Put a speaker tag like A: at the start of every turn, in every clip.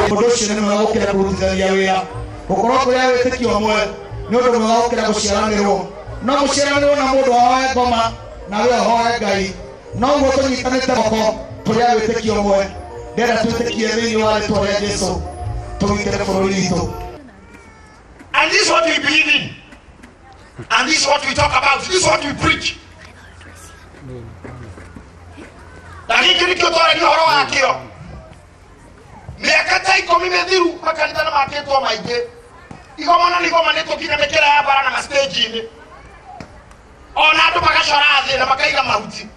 A: Ũndũ ũcio nĩ mwega gũkĩra kũrutithania wĩra. Gũkorwo kũrĩ a wĩtĩkio ũmwe nĩ ũndũ mwega gũkĩra gũciaranĩrwo. No mũciaranĩrwo na mũndũ ahoe ngoma na we ũhoe Ngai. No ũguo tũnyitanĩte moko tũrĩ a wĩtĩkio ũmwe. Ndĩrenda twĩtĩkie thĩinĩ wa rĩtwa rĩa Jesũ tũgitĩre bũrũri witũ.
B: And this is what we believe in. And this is what we talk about. This is what we preach. Na gĩkĩ nĩkĩo twaragia ũhoro wakĩo. Mĩaka ta 10 mĩthiru makanitha nĩ makĩtwo maingĩ. Igomano nĩ igomanĩtwo nginya mĩkĩra ya bara na ma-stage-inĩ. Ona andũ magacora thĩ na makaiga mahuti.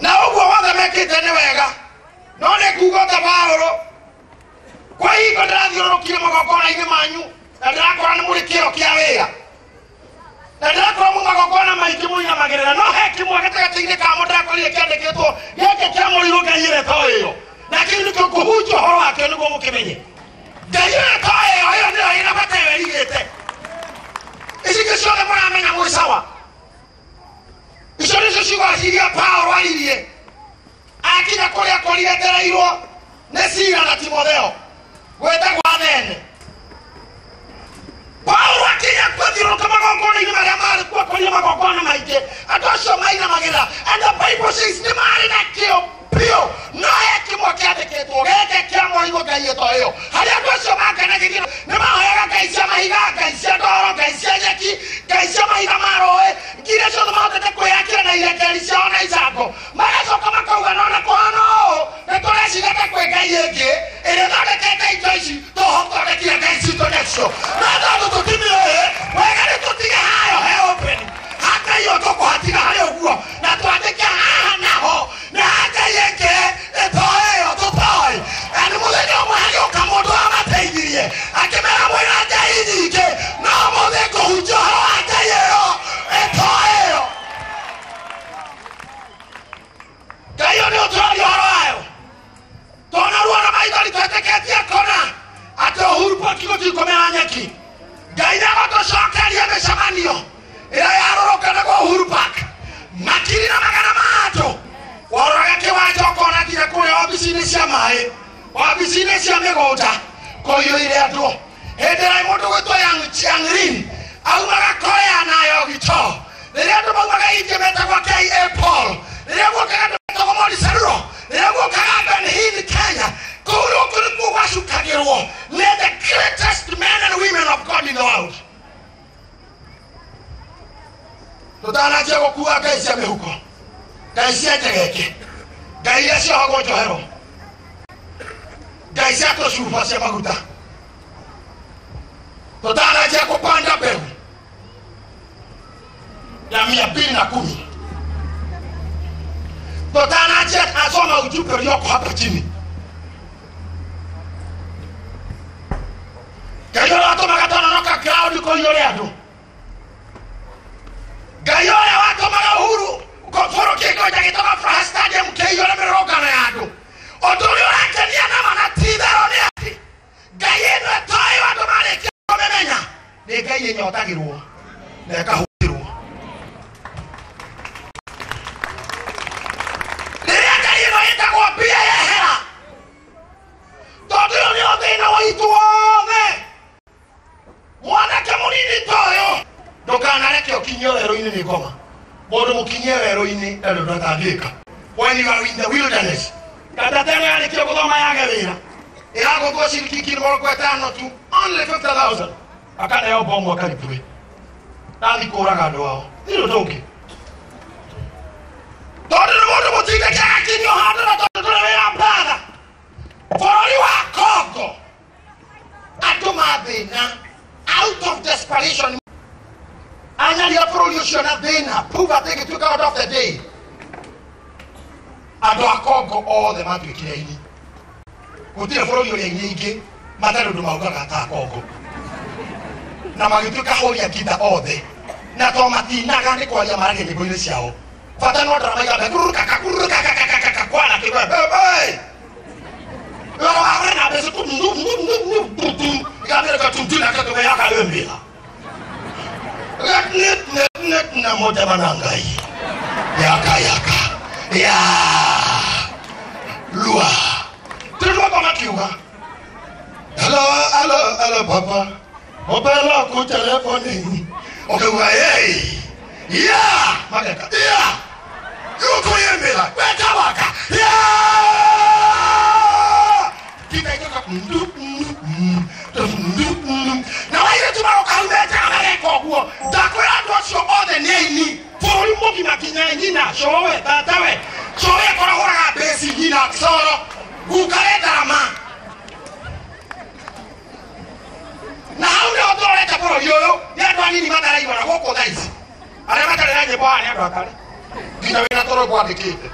B: Na ũguo wothe mekĩte nĩ wega. No nĩ kuuga ta Paũlũ, kwa hingo ndĩrathiũrũrũkire magongona-inĩ manyu na ndĩrakora nĩ mũrĩ kĩo kĩa wĩra. Na ndĩrakora mu magongona maingĩ mũinamagĩrĩra, no he kĩmwe gatagatĩ-inĩ kamo ndĩrakorire kĩandĩkĩtwo gĩkĩ kĩamũrirwo Ngai ĩrĩa ĩtoĩ ĩyo. Na kĩu nĩkĩo ngũhunjia ũhoro wakĩo nĩguo mũkĩmenye. Ngai ĩrĩa ĩtoĩ ĩyo, ĩyo nĩyo ĩna bata ĩyo ĩrigĩte. Ici ingĩ ciothe mũramenya mwĩ sawa. Icio nĩcio ciugo iria Paũlũ aririe akinya kũrĩa akorire etereirwo nĩ Sila na Timotheo gwĩtagwo Athene. Paũlũ akinya kuo athiũrũrũka magongona-inĩ marĩa marĩ kuo, akorire magongona maingĩ. Andũ acio mainamagĩrĩra. And the Bible says nĩ marĩ na kĩo biũ, no he kĩmwe kĩandĩkĩtwo gĩkĩ kĩamũrirwo Ngai ĩto ĩyo. Harĩa andũ acio makenagĩrio nĩ mahoyaga ngai cia mahiga, ngai cia ndoro, ngai cia nyeki, ngai cia mahiga ma rũĩ, nginya ciothe mahotete kwĩyakĩra na irekeri ciao na icango. Magacoka makauga no na kũhana ũũ nĩ tũreciria ta kwĩ ngai ĩngĩ ĩrĩa ĩthondekete indo ici tũthondekire ngai citũ nacio. No tondũ tũtimĩũĩ wega nĩ tũtige hayo he open. Hata iyo tũkũhatiga harĩ ũguo na twandĩke haha naho nĩ ha ngai ĩngĩ ĩtoĩ ĩyo tũtoĩ. Na nĩ mũthenya ũmwe hagĩũka mũndũ wamateithirie akĩmera mwĩna ngai nyingĩ, no mũthĩ ngũhunjia ũhoro wa ngai ĩyo ĩtoĩ ĩyo. Ngai ĩyo nĩyo tũraria ũhoro wayo. Tona ruo na maithori twĩtĩkĩtie kũna atĩ Uhuru Park gũtikũmera nyeki. Ngai nĩegũtũcokeria mĩcemanio ĩrĩa yarũrũnganaga Uhuru Park makiri na magana ma andũ. Waroraga kĩwanja ũkona nginya kũrĩa wabici-inĩ cia maĩ, wabici-inĩ cia mĩgũnda kũiyũire andũ. Hĩndĩ ĩrĩa mũndũ gwĩtwo Yang Chiang-rin aumaga Korea na Yogito, rĩrĩa andũ maumaga India metagwo K.A. Paul, rĩrĩa guokaga andũ metagwo Morris Cerullo, rĩrĩa guokaga Ben Hinn Kenya, kũu gũkũ nĩkuo gwacukagĩrwo nĩ the greatest men and women of God in the world. Tũtananjia gũkua ngai cia mĩhuko, ngai cia njegeke, ngai iria ciohagwo njohero, ngai cia tũcuba cia maguta, tũtananjia kũpanda mbegu ya 210, tũtananjia asoma ujumbe ulioko hapa chini. Ngai ũrĩa watũmaga tononoka ground kũiyũre andũ, Ngai ũrĩa watũmaga Uhuru bũrũ kĩgonja gĩtagwo Furaha Stadium kĩiyũre mĩrũrũngano ya andũ. Ũndũ ũrĩa ũrakenia nama na ti itherũ nĩ atĩ Ngai ĩno ĩtoĩ andũ marĩkia kũmĩmenya nĩ Ngai ĩnyotagĩrwo na ĩkahũthĩrwo. Rĩrĩa Ngai ĩno ĩtagwo mbia yehera, tondũ ũyũ nĩo thĩna witũ wothe. Mwanake mũnini ta ũyũ ndũkanareke ũkinyio werũ-inĩ nĩ ngoma. Mũndũ mũkinyie werũ-inĩ ndarĩ ũndũ atangĩka. When you are in the wilderness, katatene yarĩkia gũthoma yage wĩra, ĩragũthwo ciringi ngiri mĩrongo ĩtano tu, only 50,000, akaneo bomu akaripue nathiĩ kũraga andũ ao. Thirĩ ũndũ ũngĩ, tondũ nĩ mũndũ mũtindĩke agakinyio handũ, na tondũ ndũrĩ wĩra mbatha. Bũrũri wa Congo andũ mathĩna out of desperation anyaria bũrũri ũcio na thĩna, poverty ĩgĩtuĩka order of the day. Andũ a Congo othe matuĩkire aini. Gũtirĩ bũrũri ũrĩ aini aingĩ matarĩ ũndũ maugaga ta Congo, na magĩtuĩka hũri a ngita othe, na to matinaga nĩ kwaria maragia nyĩmbo-inĩ ciao. Bata no ndara maiga kurukaka kurukaka kaka kwana kĩgwe bebe na mbeca ikambĩrĩka tuntu na katume yakalembia na moja manangai yaka yaka ya lua. Makiuga hello hello hello papa mobile ku telefoni ukauga hey yeah mageka yeah yuko yemera weka yeah kitaitoka ndu ndu na waire tumaroka humeta amareko guo ndakwira andu acio othe nĩ aini bũrũri mũgima kinya nyina cowe tatawe cowe akoragũraga mbeci nyina coro gukare ndarama na hau nĩho tũrorete bũrũri ũyũ nĩ andũ anini mataraiguana gũkũ thaa ici arĩa matarĩ na nyĩmbo haha nĩ andũ akare nginya wĩna toro kwandĩkĩte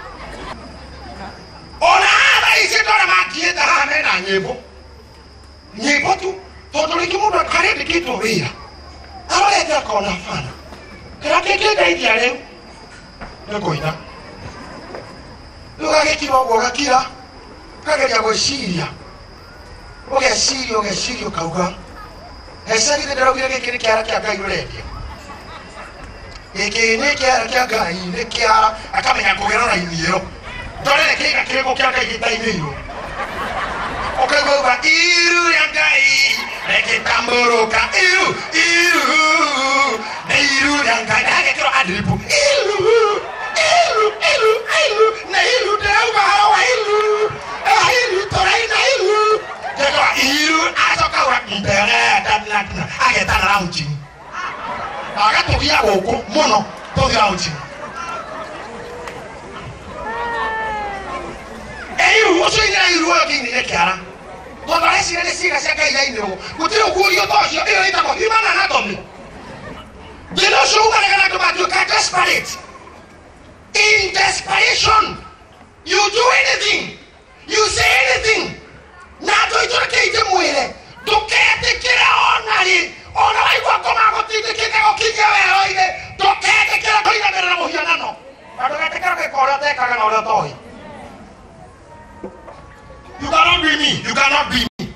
B: ona haha thaa ici andũ arĩa makiĩte haha mena nyĩmbo nyĩmbo tu tondũ rĩngĩ mũndũ arĩandĩkĩtwo wĩra arorete akona bana kĩrĩa kĩngĩndeithia rĩu nĩ kũina rĩu gagĩkira ũguo gakira kageria gwĩciria ũgeciria ũgeciria ũkauga hecagithĩ ndĩraugire gĩkĩ nĩ kĩara kĩa Ngai ũrendia gĩkĩ nĩ kĩara kĩa Ngai nĩ kĩara akamenya kũgera raini ĩyo ndorere kĩga kĩrĩkũ kĩa Ngai gĩtainĩirwo ũkaigua uga iru rĩa Ngai rĩgĩtambũrũka iru iru nĩ iru rĩa Ngai na hagekĩrwo adlibu iru iru iru iru nĩ iru ndĩrauga haro wa iru iru tũraina iru ndĩrauga iru acoka ura ndere agetana launching agatũgia gũkũ mũno tũthiĩ launching iru ũcio inĩra iru ũyũ kĩinĩire kĩara tondũ areciria nĩ ciĩga cia Ngai irainĩrwo gũtirĩ ũguũrio ta ũcio ĩyo ĩtagwo human anatomy thĩna ũcio umanaga na andũ matuĩka desperate in desperation you do anything you say anything na andũ aitũ reke ndĩmwĩre ndũketĩkĩre ona rĩ ona waigua ngoma gũtindĩkĩte gũkinyia werũ-inĩ ndũketĩkĩre kũinamĩrĩra mũhianano na ndũgetĩkĩre gwĩka ũrĩa ũtekaga na ũrĩa ũtoĩ. You cannot be me. You cannot be me.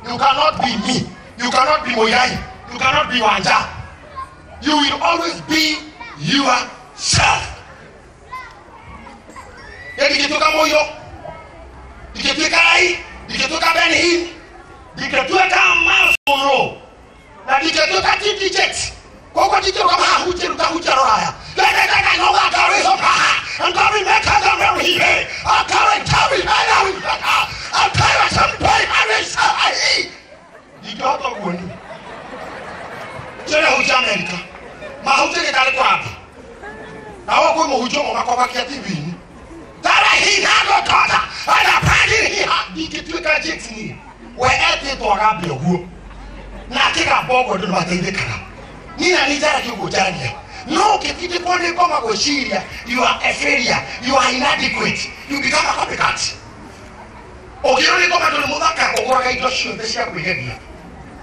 B: You cannot be me. You cannot be Moyai. You cannot be Wanja. You will always be yourself. Ndingĩtuĩka Mũirũ, ndingĩtuĩka Rai, ndingĩtuĩka Ben Hinn, ndingĩtuĩka Miles Monroe, na ndingĩtuĩka TD Jakes. Koguo ndingĩrũgama haha hunjie rĩu ta hunjia rũraya. Ndingĩhota ũguo niĩ. Njĩre hunjia Amerika, mahunjia gĩtarĩ kũramba. Na ũguo kwĩ mũhunjia ũmwe makobakia TV-inĩ. Ndingĩtuĩka Jakes niĩ. We etĩtwo agambia ũguo. Na akĩgamba ũguo andũ nĩmateithĩkaga. Niĩ na niĩ njaragia ũguo njaragia. No ũngĩtindĩkwo nĩ ngoma gwĩciria you are a failure, you are inadequate, you become a copycat. Ũngĩrwo nĩ ngoma ndũrĩ mũthaka ũgũraga indo ciothe cia kwĩgemia.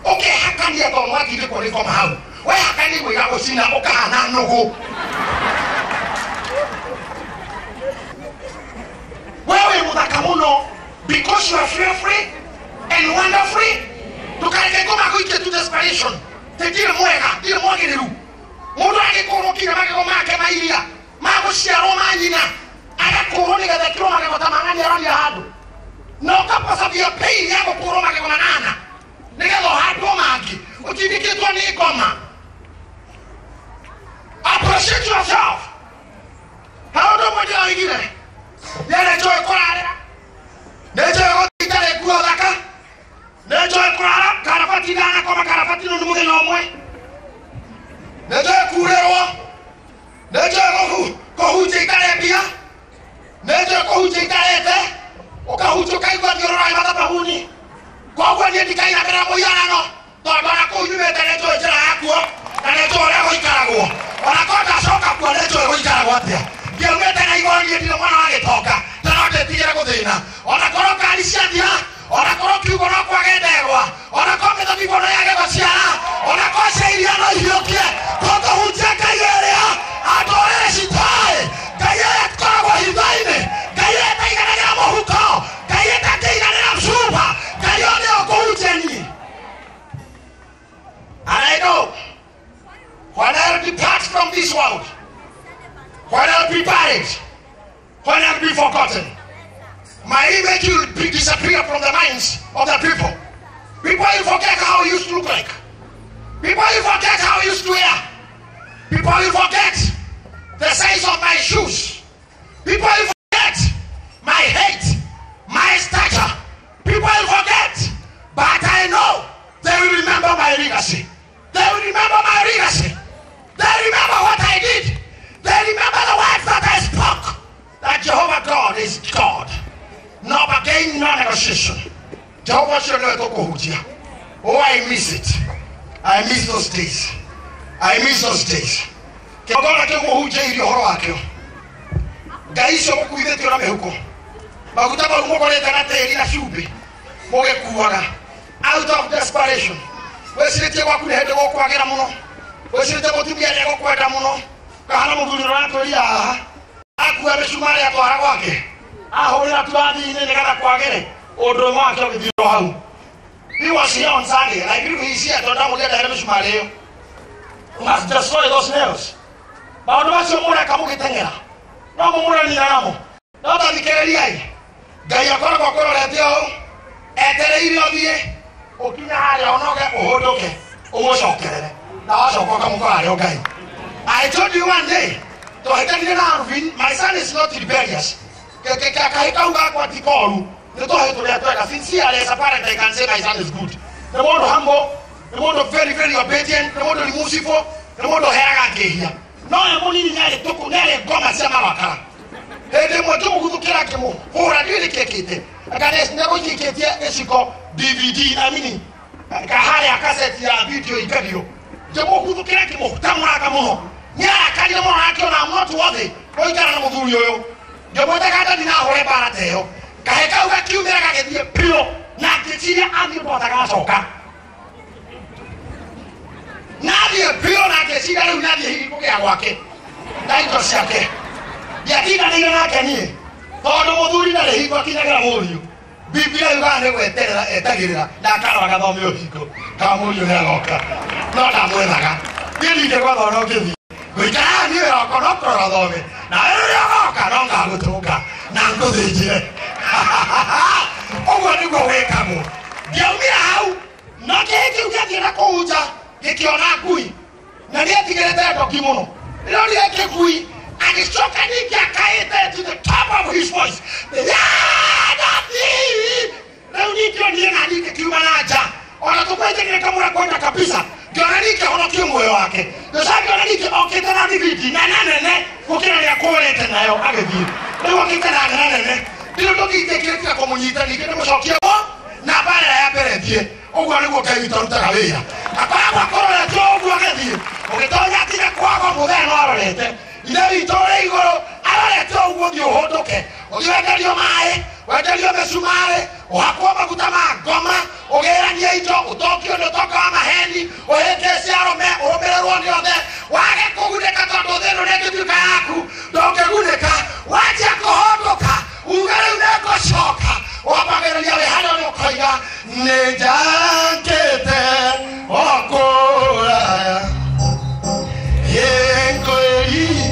B: Ũkehakania tondũ watindĩkwo nĩ ngoma hau. Wehakania igũrũ igagũcina ũkahana nũgũ. Wewe mũthaka mũno because you are fearfully and wonderfully. Ndũkareke ngoma gũikie to desperation. Ndirĩ mwega, ndirĩ mwagĩrĩru. Mũndũ agĩkũrwo kinya magego make ma iria ma gũciarwo ma nyina agakũrwo nĩgetha ekĩrwo magego ta mang'ani aronia handũ na ũkapacabia pain ya gũkũrwo magego manana nĩgetha ũhandwo mangĩ ũtindĩkĩtwo nĩ ngoma. Appreciate yourself. Hau ũndũ ũmwe ndĩroigire nĩ njũĩ kũrarĩra, nĩ njũĩ gũtinda rĩ nguo thaka, nĩ njũĩ kũrara karabati ndanakoma karabati nũ nĩ mũthenya ũmwe, nĩ njũĩ kurĩrwo, nĩ njũĩ kũhunjia itarĩ mbia, nĩ njũĩ kũhunjia itarĩte, ũkahunjia ũkaigua thiũrũra mathabahuni. Koguo niĩ ndikainamĩrĩra mũhianano tondũ ona kũu nyumĩte nĩ njũĩ njĩra yakuo na nĩ njũĩ ũrĩa gũikaragwo. Ona korwo ndacoka kuo nĩ njũĩ gũikaragwo atĩa. Ndiaumĩte na igũrũ niĩ ndirĩ mwana wa gĩtonga na no ndĩtigĩre gũthĩna. Ona korwo ngari ciathira, ona korwo kiugo no kwage ndegwa, ona korwo mĩthabibũ no yage gũciara, ona korwo cia iria no ihiũkie, tũkũhunjia Ngai ĩrĩa andũ rĩrĩ citoĩ, Ngai ĩrĩa tũkoragwo hitho-inĩ, Ngai ĩrĩa ĩtaiganagĩra mũhuko, Ngai ĩrĩa ĩtangĩiganĩra cuba, Ngai ĩyo nĩyo ngũhunjia niĩ. And I know when I depart from this world, when I'll be buried, when I'll be forgotten, My image will be disappear from the minds of the people. People will forget how you used to look like. People will forget how you used to wear. People will forget the size of my shoes. People will forget my height, my stature. People will forget. But I know they will remember my legacy. They will remember my legacy. They remember what I did. They remember the words that I spoke. That Jehovah God is God. No bargain, no negotiation. Jehovah should know. Oh, I miss it. I miss those days. I miss those days. Kĩgongona kĩu mũhunjĩirie ũhoro wakĩo. Ngai icio mũkuithĩtio na mĩhuko. Maguta mau mũgũrĩte na tĩri na cumbĩ mũgĩkuaga out of desperation. Wĩcirĩtie gwaku nĩ hĩndĩ gũkwagĩra mũno. Wĩcirĩtie mũtumia nĩ egũkwenda mũno. Kahana mũthuri ũratwĩrire haha. Akua mĩcumarĩ atwara gwake. Ahũrĩra turathi-inĩ nĩgetha kwagĩre. Ũndũ ũmwe wake ũgĩthirwo hau. He was here on Sunday. I believe he's here. Tondũ ndamũria ndehere mĩcumarĩ ĩyo. You must destroy those nails. Maũndũ macio mũreka mũgĩteng'era no mũmũranina namo. No ta thikĩrĩriai. Ngai akoragwo akũrorete ũũ, etereire ũthiĩ ũkinya harĩa ũnoge ũhũndũke ũmũcokerere na wacoka ũkamũkora harĩa Ngai. I told you one day twahĩtanire na Alvin. My son is not rebellious. Kahĩ kau gakwa ti koru, nĩ tũhĩ tũrĩa twega. Sincerely, as a parent, I can say my son is good. Nĩ mũndũ humble, nĩ mũndũ very very obedient, nĩ mũndũ remorseful, nĩ mũndũ ũheraga ngĩhia. No we mũnini nĩarĩ tũkũ, nĩarĩ ngoma cia marakara. Hĩndĩ ĩmwe ngĩmũguthũkĩra ngĩmũhũra, ndiũĩ nĩkĩ ekĩte. Anga nĩegũikĩtie gĩciko DVD, I mean, harĩa cassette ya video ikagio. Ngĩmũguthũkĩra ngĩmũtamũranga mũno. Nĩarakarire mũno na akĩona I'm not worthy gũikara na mũthuri ũyũ. Ngĩmwĩta kanda ndinahũre mbara ta ĩyo. Kahĩ kau gakiumĩra gagĩthiĩ biũ na ngĩciria athiĩ ũndũ atagacoka. Nathiĩ biũ na ngĩciria rĩu nathiĩ hihi kũgĩa gwake na indo ciake. Ndiatindanĩire nake niĩ tondũ mũthuri ndarĩ hingo akinyagĩra mũriũ. Biblia yugaga nĩ gweterera etagĩrĩra na akarora gathome ũhingo kana mũriũ nĩagoka. No ndamwethaga. Niĩ ndingĩgwetha ona ũngĩthiĩ. Ngũikara niĩ wĩra no kũrora thome. Nawe rĩrĩa ũgoka no ngagũtũnga na ngũthĩnjĩre. Ũguo nĩguo wĩkagwo. Ndiaumire hau no kĩhĩ kĩu gĩathiĩ na kũu nja gĩkĩona ngui na nĩetigĩrĩte ndoki mũno. Rĩrĩa kĩngui agĩcoka ningĩ akaĩte to the top of his voice. Rĩu ningĩ onire na ningĩ kiuma na nja ona tũkwenjagĩre kamũra kwenda kabisa. Ngĩona ningĩ honokie muoyo wake. Ngĩcoka ngĩona ningĩ okĩte na thibiti na nene gũkĩra rĩrĩa kũrĩte nayo agĩthiĩ. Rĩu okĩte na nene nene. Ndirĩ ũndũ ũngĩ tiga kũmũnyita ningĩ ndĩmũcokie ho na mbara ĩrĩa ya mbere ĩthiĩ. Ũguo nĩguo Ngai witũ arutaga wĩra. Akoragwo akũrorete ũguo agĩthiĩ. Ũgĩtonya nginya kwago mũthee no arorete. Ithe witũ ũrĩ igũrũ arorete ũguo ũthiĩ ũhũndũke. Ũthiĩ wenderio maĩ, wenderio mĩcumarĩ, ũhakwo maguta ma ngoma, ũgĩranie indo, ũtokio nĩ ũtonga wa maheni, ũhĩtĩcie arũme, ũrũmĩrĩrwo nĩ othe, wage kũgunĩka tondũ thĩ ĩno nĩĩngĩtuĩka yaku, ndũngĩgunĩka, wanjia kũhũndũka, uge rĩu nĩngũcoka, wambagĩrĩria wĩ harĩa ũrĩ ũkoiga, nĩ njakĩte o kũraya, ĩngwĩri.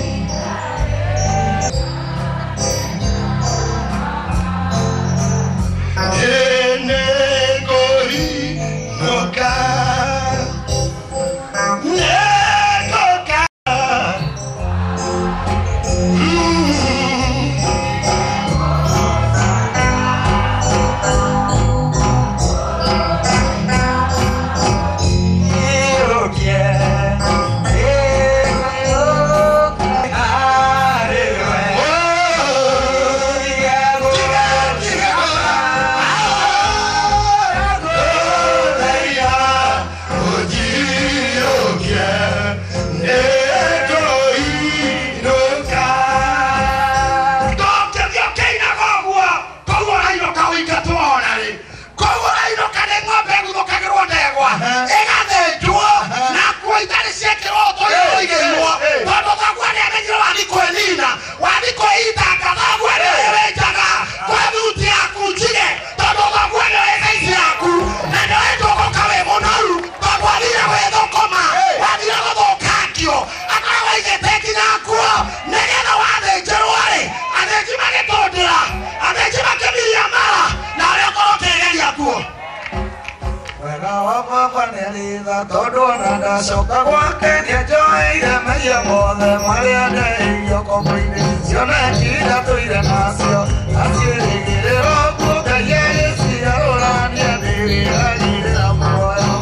C: Ndacoka gwake nĩanjoeire mehia mothe marĩa ndeirio ngombo-inĩ cioneki ndatũire nacio aciĩrĩgĩrĩro kuo Ngai agĩcigarũra nĩanĩrĩragĩrĩra muoyo.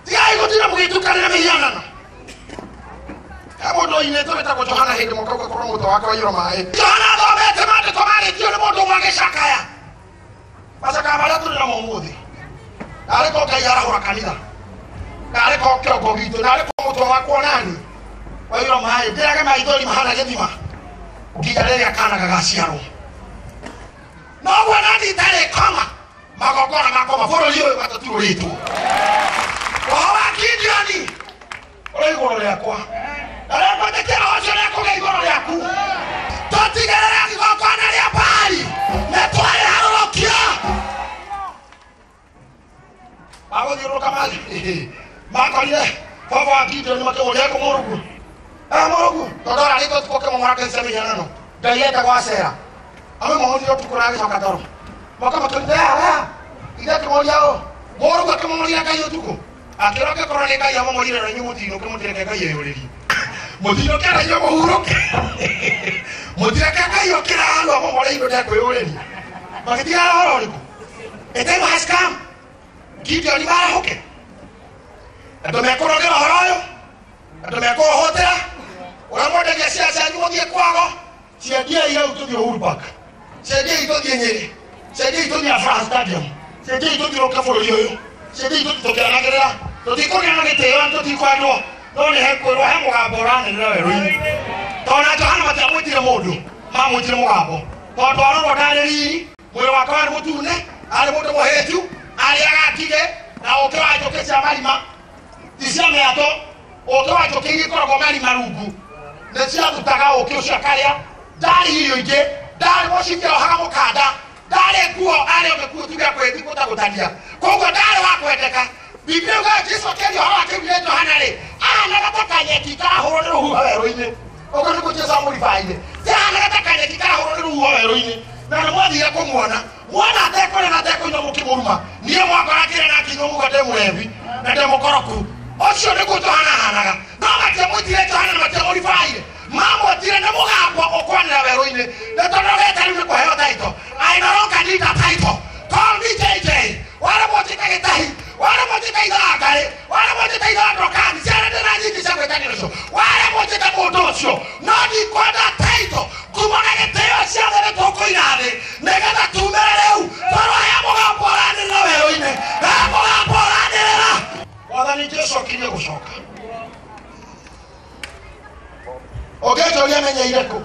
B: Tigai gũtinda mũgĩtukanĩra mĩhianano. He mũndũ oimĩte wĩtagwo Johana hĩndĩ mũka ũgakorwo mũtwe wake waiyũra maĩ. Johana athomete maandĩko marĩtio nĩ mũndũ ũmwe agĩcakaya. Macakaya marĩa tũrĩ namo ũmũthĩ. Narĩ ko Ngai arahũra kanitha. Narĩ ko kĩongo gitũ, narĩ ko mũtwe wakwa nani waiyũra maĩ. Ndĩrage maithori mahana gĩthima nginya rĩrĩa kana gagaciarwo. Noguo nani itarĩ koma magongona makoma bũrũri ũyũ gatũturũrĩtwo. Roho wa Gideoni ũrĩ igũrũ rĩakwa. Na rĩngwĩtĩkia roho ũcio nĩekũgĩa igũrũ rĩaku. Tũtigĩrĩre igongona rĩa Baali nĩtwarĩharũrũkia. Magũthiũrũrũka makorire baba wa Gideoni makĩmũria ekũ mũrũguo. Mũrũguo tondũ ararĩte ũtukũ akĩmomora ngai cia mĩhianano. Ngai etagwo Acera. Amĩmomorire ũtukũ na agĩcoka toro. Moka makĩruta ya ithe akĩmũria ũũ mũrũguo akĩmomorire ngai ũtukũ. Akĩra angĩkorwo nĩ Ngai amomorire na inyuĩ mũtinũke mũtireke Ngai eyũrĩrie. Mũtinũke na inyuĩ mũhurũke. Mũtireke Ngai okĩra handũ amomore indo ndekwĩyũrĩria. Magĩtigana ũhoro ũrĩkũ? A time has come. Gideoni marahũke. Andũ mekũrogera ũhoro ũyũ. Andũ mekũũhũtĩra. Ũrĩa mwendagia cia cianyu mũthiĩ kwago. Ciendiei hau tũthiĩ Uhuru Park. Ciendiei tũthiĩ Nyĩrĩ. Ciendiei tũthiĩ Afraha Stadium. Ciendiei tũthiũrũrũke bũrũri ũyũ. Ciendiei tũthiĩ tũkĩanagĩrĩra. Tũtikũgĩa na gĩtĩo na tũtikwendwo. No nĩ hekwĩrwo he mũgambo ũranĩrĩra werũ-inĩ. Tondũ na Johana matiamwĩtire mũndũ, mamwĩtire mũgambo. Tondũ arorwo ndarĩ riri, mwĩrĩ wake warĩ mũtune, arĩ mũndũ mũhĩnju, arĩaga ngigĩ na ũkĩ wa njũkĩ cia marima, ti cia mĩatũ, ũkĩ wa njũkĩ iria ikoragwo marima rungu nĩ ciarutaga ũkĩ ũcio akarĩa. Ndarĩ irio ingĩ, ndarĩ mũcibi ohaga mũkanda, ndarĩ nguo, arĩ o gĩkuũ tu gĩa kwĩgũtagũtania. Koguo ndarĩ wa kwendeka. Biblia yugaga Jesu akĩaria ũhoro wa kĩu Johana rĩ, ahanaga ta kanyeki karahũrwo nĩ rũhuho werũ-inĩ. Ũguo nĩguo Jesu amũribaire. Ahanaga ta kanyeki karahũrwo nĩ rũhuho werũ-inĩ. Na nĩ mwathire kũmuona. Mwana atekũrĩa na atekũnyua mũkĩmũruma. Niĩ mwakora ngĩrĩa na ngĩnyua muga ndĩ mũrebi na ndĩ mũkoroku. Ũcio nĩguo Johana ahanaga. No matiamwĩtire Johana na matiamũribaire. Mamwĩtire nĩ mũgambo ũkwanĩra werũ-inĩ. Na tondũ ũreta rĩu nĩ kũheo title. I no longer need a title. Call me JJ. Wale mwĩtĩka gĩtahi. Wale mwĩtĩka ithe wa Ngai. Wale mwĩtĩka ithe wa Ndũkani. Ciana ndĩ na nyingĩ cia gwĩtanio nacio. Wale mwĩtĩka mũndũ ũcio. No ndikwenda title. Ngumo na gĩtĩo ciothe nĩ tũkũiga thĩ. Nĩgetha tumĩre rĩu. Tondũ he mũgambo ũranĩrĩra werũ-inĩ. He mũgambo ũranĩrĩra. Mwathani Jesu akirie gũcoka. Ũngĩnjũria menyeire kũ?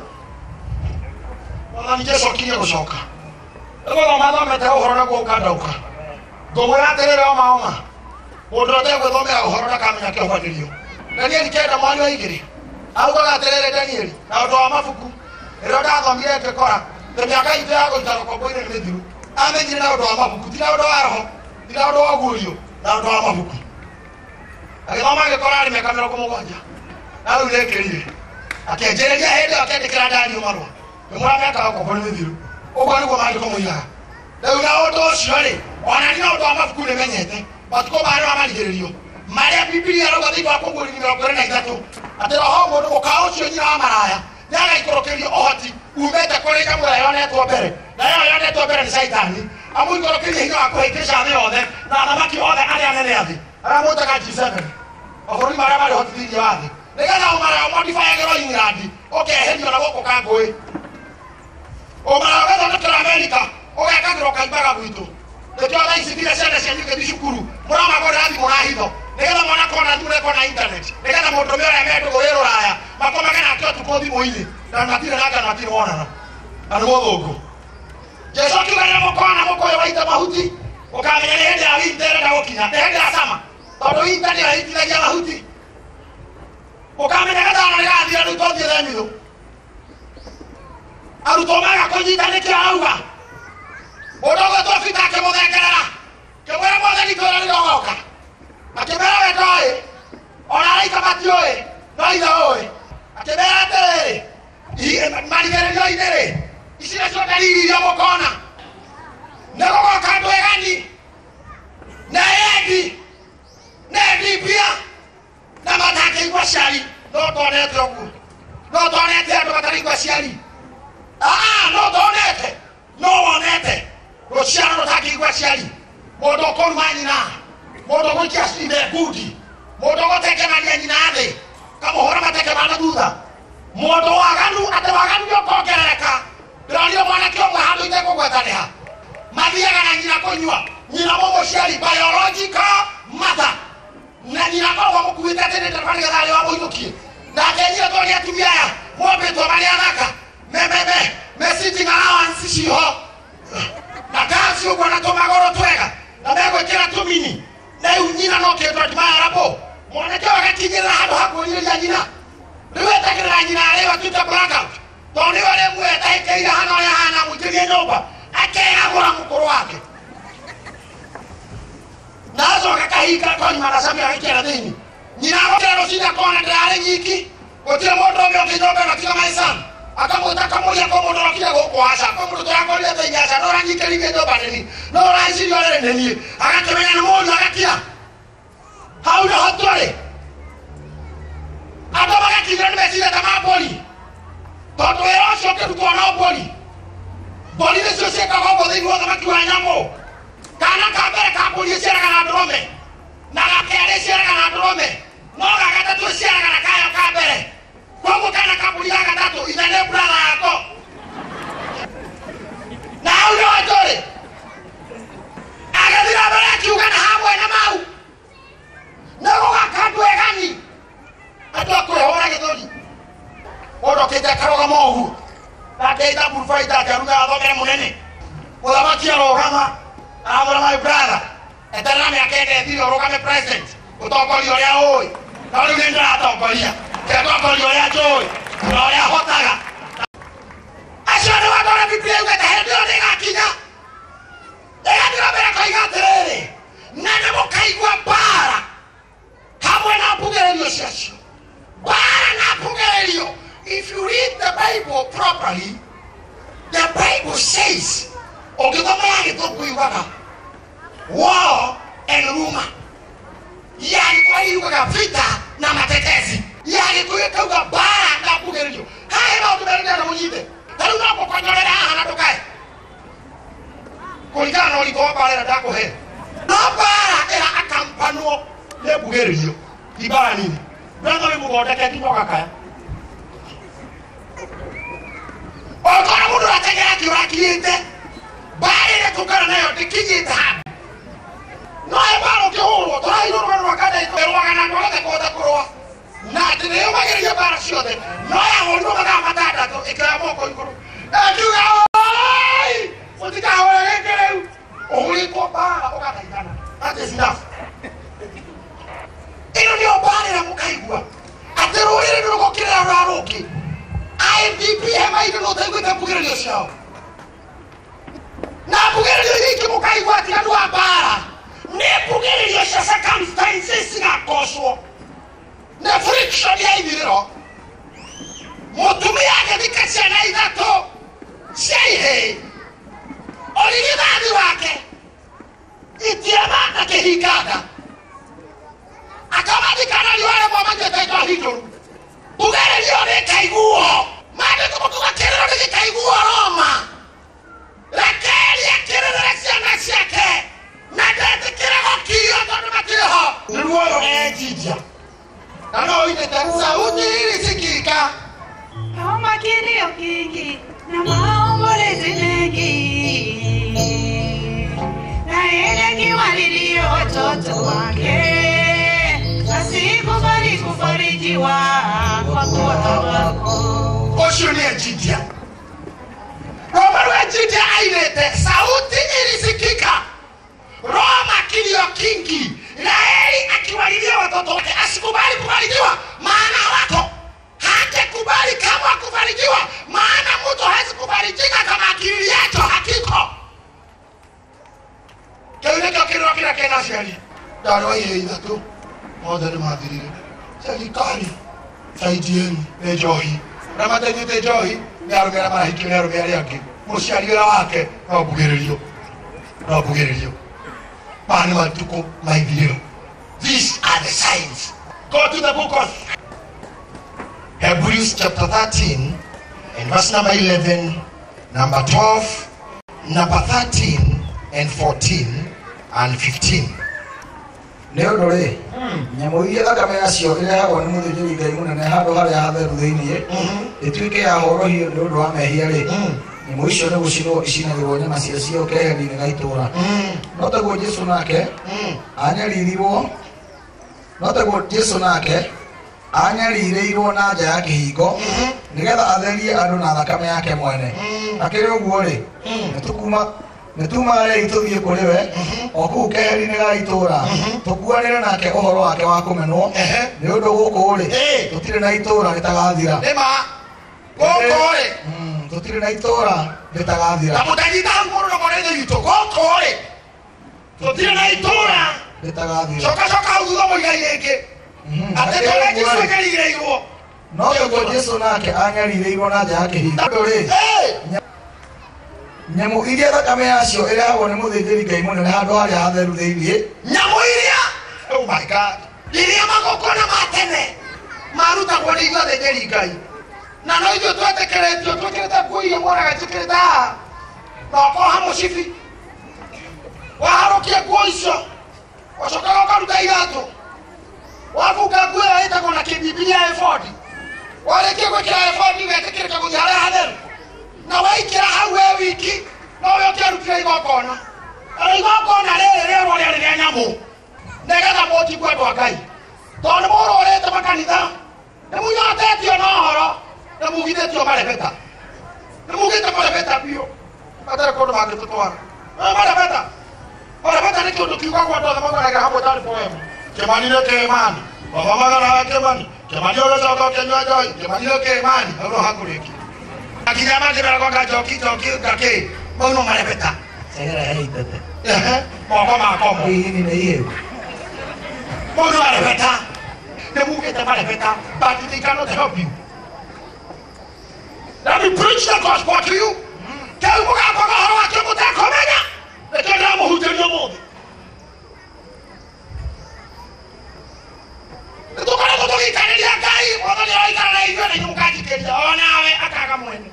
B: Mwathani Jesu akirie gũcoka. Nĩgũthoma thomete ũhoro naguo ũkandauka. Ngũmwĩra atĩrĩrĩ oma oma. Mũndũ ũtegwĩthomera ũhoro ndakamenya kĩhobanĩrio. Danieli 9 mweri wa 2. Augaga atĩrĩrĩ Danieli, na ũndũ wa mabuku. Rĩrĩa ndathomire ngĩkora, ta mĩaka itũ ya gũikara ũkombo-inĩ nĩ mĩthiru. Amenyire na ũndũ wa mabuku, ti na ũndũ wa roho, ti na ũndũ wa ũguũrio, na ũndũ wa mabuku. Agĩthoma agĩkora arĩ mĩaka 70. Na rĩu nĩekĩrire. Akĩanjĩrĩria hĩndĩ ĩyo akĩandĩkĩra Dario marũa. Ngĩmwĩra mĩaka ya ũkombo nĩ mĩthiru. Ũguo nĩguo maandĩko moigaga. Rĩu na ũndũ ũcio rĩ, ona niĩ na ũndũ wa mabuku nĩmenyete, matukũ maya nĩ marigĩrĩrio. Marĩa Bibilia ĩrauga thĩinĩ wa Kũguũrĩrio 23, atĩ roho mũndũ mũka ũcio nyina wa maraya nĩagaikũrũkĩrio ũhoti umĩte kũrĩ nyamũ ĩrĩa yonetwo mbere, na ĩyo yonetwo mbere nĩ Caitani, amũikũrũkĩrie hinya wa kũhĩngĩca thĩ yothe na athamaki othe arĩa anene a thĩ, arĩa mwĩtaga G7, mabũrũri marĩa marĩ ũhoti thĩinĩ wa thĩ, nĩgetha ũmaraya ũmodifyagĩrwo England ũkeherio na gũkũ kangũĩ. Ũmaraya ũgathondekera Amerika ũgekagĩrwo kaimbaga gwitũ. Nĩkĩo thaa ici nginya ciana cianyu igĩthiĩ cukuru mũramagũrĩra thimũ na hitho, nĩgetha mwana kona thimũ nĩekona internet, nĩgetha mũndũrũme ũrĩa me ndũgũ wĩ rũraya makomage nake ũtukũ thimũ-inĩ, na matirĩ nake na matirĩ monana, na nĩ mũthũngũ. Jesu akiuga rĩrĩa mũkona mũkũyũ waita mahuti, ũkamenya nĩ hĩndĩ ya winter ĩrenda gũkinya, nĩ hĩndĩ ya summer, tondũ winter nĩyo ĩitithagia mahuti. Ũkamenya gatano nĩgathira rĩu tũthiĩ themithũ. Arutwo maga kũnyita nĩkĩo arauga. Mũndũ ũgwĩtwo Peter akĩmũthengerera, akĩmwĩra Mwathani twĩre rĩrĩa ũgoka. Akĩmwĩra we ndoĩ, ona araika matiũĩ, no ithe ũĩ. Akĩmera atĩrĩrĩ, marigĩrĩrio-inĩ rĩ, ici nĩcio ndariri iria mũkona. Nĩ gũgoka andũ egani, na endi, na endi mbia, aciari no tonete ũguo no tonete andũ mataraigua aciari no tonete no wonete rũciaro rũtangĩigua aciari mũndũ ũkũruma nyina mũndũ ũgũikia ithe ngundi mũndũ ũgũtengemania nyina thĩ kamũhũra mateke ma na thutha mũndũ waganu atĩ waganu nĩ ũkongerereka ndĩronire mwanake ũmwe handũ itekũgwetanĩha mathiaga na nyina kũnyua nyina mũmũciari biological mother na nyina akoragwo amũkuĩte atĩ nĩ ndereba nĩgetha arĩ wa mũinũkie nake nyina tondũ nĩ atumia aya mombĩtwo marĩ athaka me sitting allowance ciho na kanci ũguo na tũmagũrũ twega na megwĩkĩra tũmini na rĩu nyina no kĩndũ admirable mwanake ũyũ agakinyĩrĩra handũ ha kwĩrirĩria nyina rĩu etagĩrĩra nyina arĩo atuĩke blackout tondũ nĩwe rĩmwe etahĩkĩire hana ũrĩa hana amũingĩrie nyũmba akegagũra mũkũrũ wake na acoka kahinga konyuma na cabi agĩkĩra thĩinĩ nyina agokĩra rũcinĩ akona ndĩrarĩ nyiki gũtirĩ mũndũ ũngĩ ũngĩ nyũmba ĩno tiga my son akamwĩta akamũria kwĩ mũndũ ũrokire gũkũ aca kwĩ mũndũ tũrakorire thĩinĩ aca no ũranyingĩrire nyũmba nĩni no ũraicirie ũrĩrĩ nĩ niĩ agakĩmenya nĩ mũriũ agakia hau nĩho tũrĩ andũ magakinyĩra nĩ meciria ta ma mbũri tondũ wĩra ũcio ũkĩrutwo no mbũri mbũri nĩcio ciĩkaga ũguo thĩinĩ wa ũthamaki wa nyamũ kana ka mbere ka mbũri ĩciaraga na ndũrũme na ga kerĩ ĩciaraga na ndũrũme no ga gatatũ ĩciaraga na kayo ka mbere koguo kana ka mbũri ga gatatũ ithe nĩ brother yako na hau nĩho tũrĩ agĩthiĩ na mbere akiuga na hamwe na mau nĩ gũgaka andũ egani andũ a kwĩhũra gĩthũri mũndũ okĩte akarũgama ũguo nake ita bullfighter akĩaruga athomere mũnene mũthamaki arũgama aramwĩra my brother eterera mĩaka ĩna ĩthire ũrũgame president ũtongoria ũrĩa ũĩ no rĩu nĩ ndĩratongoria ndĩratongoria ũrĩa njũĩ na ũrĩa hotaga acio nĩ watho ũrĩa Biblia yugĩte hĩndĩ ĩyo nĩĩgakinya ĩgathiĩ na mbere koiga atĩrĩrĩ na nĩ mũkaigua mbara hamwe na mbugĩrĩrio ciacio mbara na mbugĩrĩrio. If you read the Bible properly, the Bible says ũngĩthoma ya gĩthũngũ yugaga war and rumor, ya Gĩthweri yugaga vita na matetezi, ya Gĩkũyũ ĩkauga mbara na mbugĩrĩrio. Haha he maũndũ merĩ ndĩrenda mũnyite ta rĩu no ngũkonyorere haha na ndũkae kũringana na ũritũ wa mbara ĩrĩa ndakũhe no mbara ĩra akampanwo nĩ mbugĩrĩrio ti mbara nini brother wĩ mũthondeke nginya ũgakaya okora mũndũ ũrateng'era kĩũrakirĩte mbara ĩrĩa tũngana nayo ndĩkinyĩte handũ no he mbara ũngĩhũrwo tũrairwo rũgano rwa kanda ĩrũaga na andũ othe kũhota kũrũa na atĩ nĩyũmagĩrĩria mbara ciothe no yahũrirwo mathaa matandatũ ĩkĩoya moko igũrũ ĩkiuga oi mũtikahũre rĩngĩ rĩu ũhũrĩtwo mbara ũgathaithana that is enough. Ĩno nĩyo mbara ĩrĩa mũkaigua atĩ rũrĩrĩ nĩ rũgũkĩrĩra rũrĩa rũngĩ IDP hema-inĩ nĩ ũtaiguĩte mbugĩrĩrio ciao na mbugĩrĩrio iria ingĩ mũkaigua atĩ andũ a mbara nĩ mbugĩrĩrio cia circumstances cigakocwo nĩ friction ya ithirĩro mũtumia agĩthika ciana ithatũ cia ihĩĩ ũrigithathi wake itiema na kĩhinga nda akamathika na riũa rĩmwe manyuĩte njohi njũru mbugĩrĩrio nĩĩkaiguo maandĩko makuga kĩrĩro nĩgĩkaiguo Roma Rakeli akĩrĩrĩra ciana ciake na ndetĩkĩre gũkirio tondũ matirĩ ho nĩ ruoyo enjinja na no oimĩte sauti ilisikika
D: Kama kilio kingi na maombolezi mengi na yeye akiwalilia watoto wake asikubali kufarijiwa kwa kuwa hawako.
B: Ũcio nĩ enjinja Roma rwa enjinja airĩte sauti ilisikika Roma kilio kingi Raheli akiwalilia watoto wake asikubali kufarijiwa maana hawako hangekubali kama kufarijiwa maana mtu hawezi kufarijika kama akili yake hakiko kĩu nĩkĩo kĩrĩro kĩrĩa kĩna aciari ndarĩ wa ihĩĩ ithatũ mothe nĩ mathirire serikali saidieni nĩ njohi arĩa matanyuĩte njohi nĩ arũme arĩa marahikio nĩ arũme arĩa angĩ mũciari ũrĩa wake no mbugĩrĩrio no mbugĩrĩrio maya nĩ matukũ ma ithirĩro. These are the signs. Go to the book of Hebrews chapter 13 and verse number 11, number 12, number 13 and 14 and 15.
A: Nĩ ũndũ rĩ, nyamũ iria thakame yacio ĩrehagwo nĩ mũthĩnjĩri Ngai mũnene handũ harĩa hatheru thĩinĩ ĩtuĩke ya horohio nĩ ũndũ wa mehia rĩ, nyamũ icio nĩ gũcinwo icinagĩrwo nyama ciacio keheri-inĩ ga itũũra. No taguo Jesũ nake anyarirĩirwo no taguo Jesũ nake anyarirĩirwo na nja ya kĩhingo nĩgetha atherie andũ na thakame yake mwene. Akĩrĩ ũguo rĩ, nĩtumagarei tũthiĩ kũrĩ we o kũu keheri-inĩ ga itũũra tũkuanĩre nake ũhoro wake wa kũmenwo nĩ ũndũ gũkũ rĩ tũtirĩ na itũũra rĩtagathira.
B: Nĩma gũkũ rĩ
A: tũtirĩ na itũũra rĩtagathira.
B: Ta mũtanyita hau mũno na mwana ithe witũ. Gũkũ rĩ tũtirĩ na itũũra
A: rĩtagathira.
B: Coka coka hau thutha mũigai rĩngĩ. Atĩ tũrĩa Jesũ anyarirĩirwo.
A: No taguo Jesũ nake anyarirĩirwo na nja ya kĩhingo. Ũndũ rĩ, nyamũ iria thakame yacio ĩrehagwo nĩ mũthĩnjĩri Ngai mũnene handũ harĩa hatheru thĩinĩ.
B: Nyamũ iria, oh my God, iria magongona ma tene marutagwo nĩ ithuĩ athĩnjĩri Ngai, na no ithuĩ twetĩkĩrĩtio twĩkĩrĩte nguo iria muonaga njĩkĩrĩte haha na ũkoha mũcibi waharũkia nguo icio wacokaga ũkaruta iratũ wabunga nguo ĩyo ĩtagwo na kĩbibilia ebodi warĩkia gwĩkĩra ebodi wetĩkĩrĩka gũthiĩ harĩa hatheru na waikĩra hau we wiki no we ũkĩarutire igongona. Na igongona rĩrĩ rĩerwo rĩarĩ rĩa nyamũ nĩgetha mũnjigue andũ a Ngai, tondũ nĩ mũrũrĩte makanitha, nĩ mũnyotetio na ũhoro, nĩ mugithĩtio marebeta, nĩ mugĩte marebeta biũ matarĩ kũndũ mangĩtũtwara. Marebeta marebeta nĩ kĩũndũ kiugagwo andũ othe makonagĩra hamwe tarĩ poem. Kĩmani nĩ kĩmani, mathomaga na kĩmani, kĩmani ũgĩcoka ũkĩnyua njohi, kĩmani nĩ kĩmani, hau no hakũrĩkia. Akinya makĩmeragwo nga njoki njoki ngakĩ, mau no marebeta.
A: Cegera he itete.
B: Moko makomo.
A: Ihini nĩ ihĩu.
B: Mau no marebeta. Nĩ mugĩte marebeta, but they cannot help you. Let me preach the gospel to you. Kĩu mũgakwaga ũhoro wakĩo mũtekũmenya, nĩkĩo ndĩramũhunjĩria ũmũthĩ. Nĩtũkoretwo tũgĩikarĩria Ngai, Mwathani aroikara na ithuĩ na inyuĩ mũkanjikĩria, o nawe akaga mwene.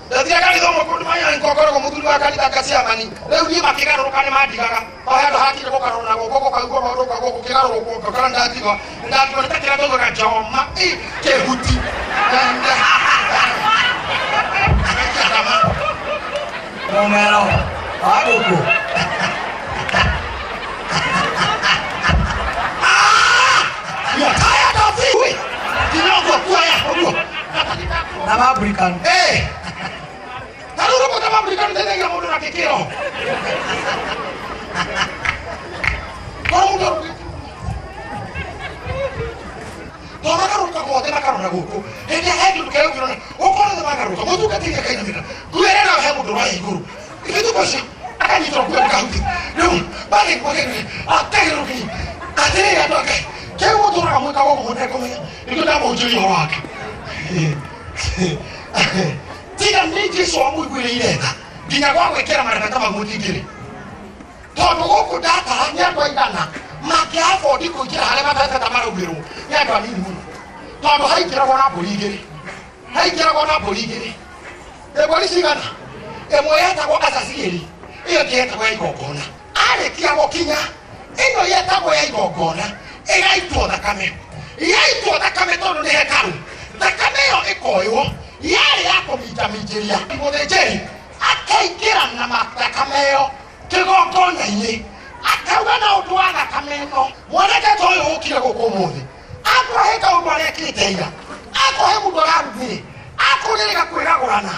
B: Ndathire kanitha ũmwe kũndũ manya ngũkoragwo mũthuri wa kanitha kaciamani rĩu niĩ makĩgarũrũka nĩ mandigaga o handũ hakire gũkarũra gũkũ gũkaigua maũndũ gũkũ gũkĩgarũrũkwo ngakora ndatigwa ndatigwa nĩ ta kĩrĩa taugaga njoma ĩ kĩhuti
A: Mũmero wa gũkũ.
B: You are tired of it. Nginya ũguo kuoya ũguo
A: Na mabrikani.
B: Na rĩu rũkũ mabrikani teithagia mũndũ na kĩkĩro. Korwo mũndũ arũgĩte tondũ magarũrũka guothe makarora gũkũ hĩndĩ ĩrĩa he kĩndũ kĩrĩa ũkĩrona ũkorwo othe magarũrũka mũtungatĩri akainamĩrĩra nguo ĩrĩa nayo he mũndũ ũroya igũrũ gĩtuko ũcio akanyitwo nguo ndũkahutie rĩu akagĩrũkĩria atĩrĩrĩ andũ a Ngai kĩu mũtũraga mwĩkaga ũguo mũtekũmenya nĩkĩo ndamũhunjĩria ũhoro wake. Tiga nĩ Jesũ amũiguĩrĩire tha nginya gwa gwĩkĩra marebeta mau mũtingĩrĩ tondũ gũkũ ndatara nĩ andũ aigana mangĩabondi kũingĩra harĩa marebeta maraugĩrwo nĩ andũ anini mũno tondũ haingĩragwo na mbũri igĩrĩ haingĩragwo na mbũri igĩrĩ mbũri cigana ĩmwe yetagwo acaciĩri ĩyo ĩngĩ yetagwo ya igongona arĩkia gũkinya ĩno yetagwo ya igongona ĩgaitwo thakame yaitwo thakame tondũ nĩ hekarũ thakame ĩyo ĩkoywo yarĩ ya kũminjaminjĩria mũthĩnjĩri akaingĩra na thakame ĩyo kĩgongona-inĩ akauga na ũndũ wa thakame ĩno mwanake ta ũyũ ũkire gũkũ ũmũthĩ akũhe kaũndũ arekĩte ira akũhe mũndũ ararugire akũrĩrĩga kwĩragũrana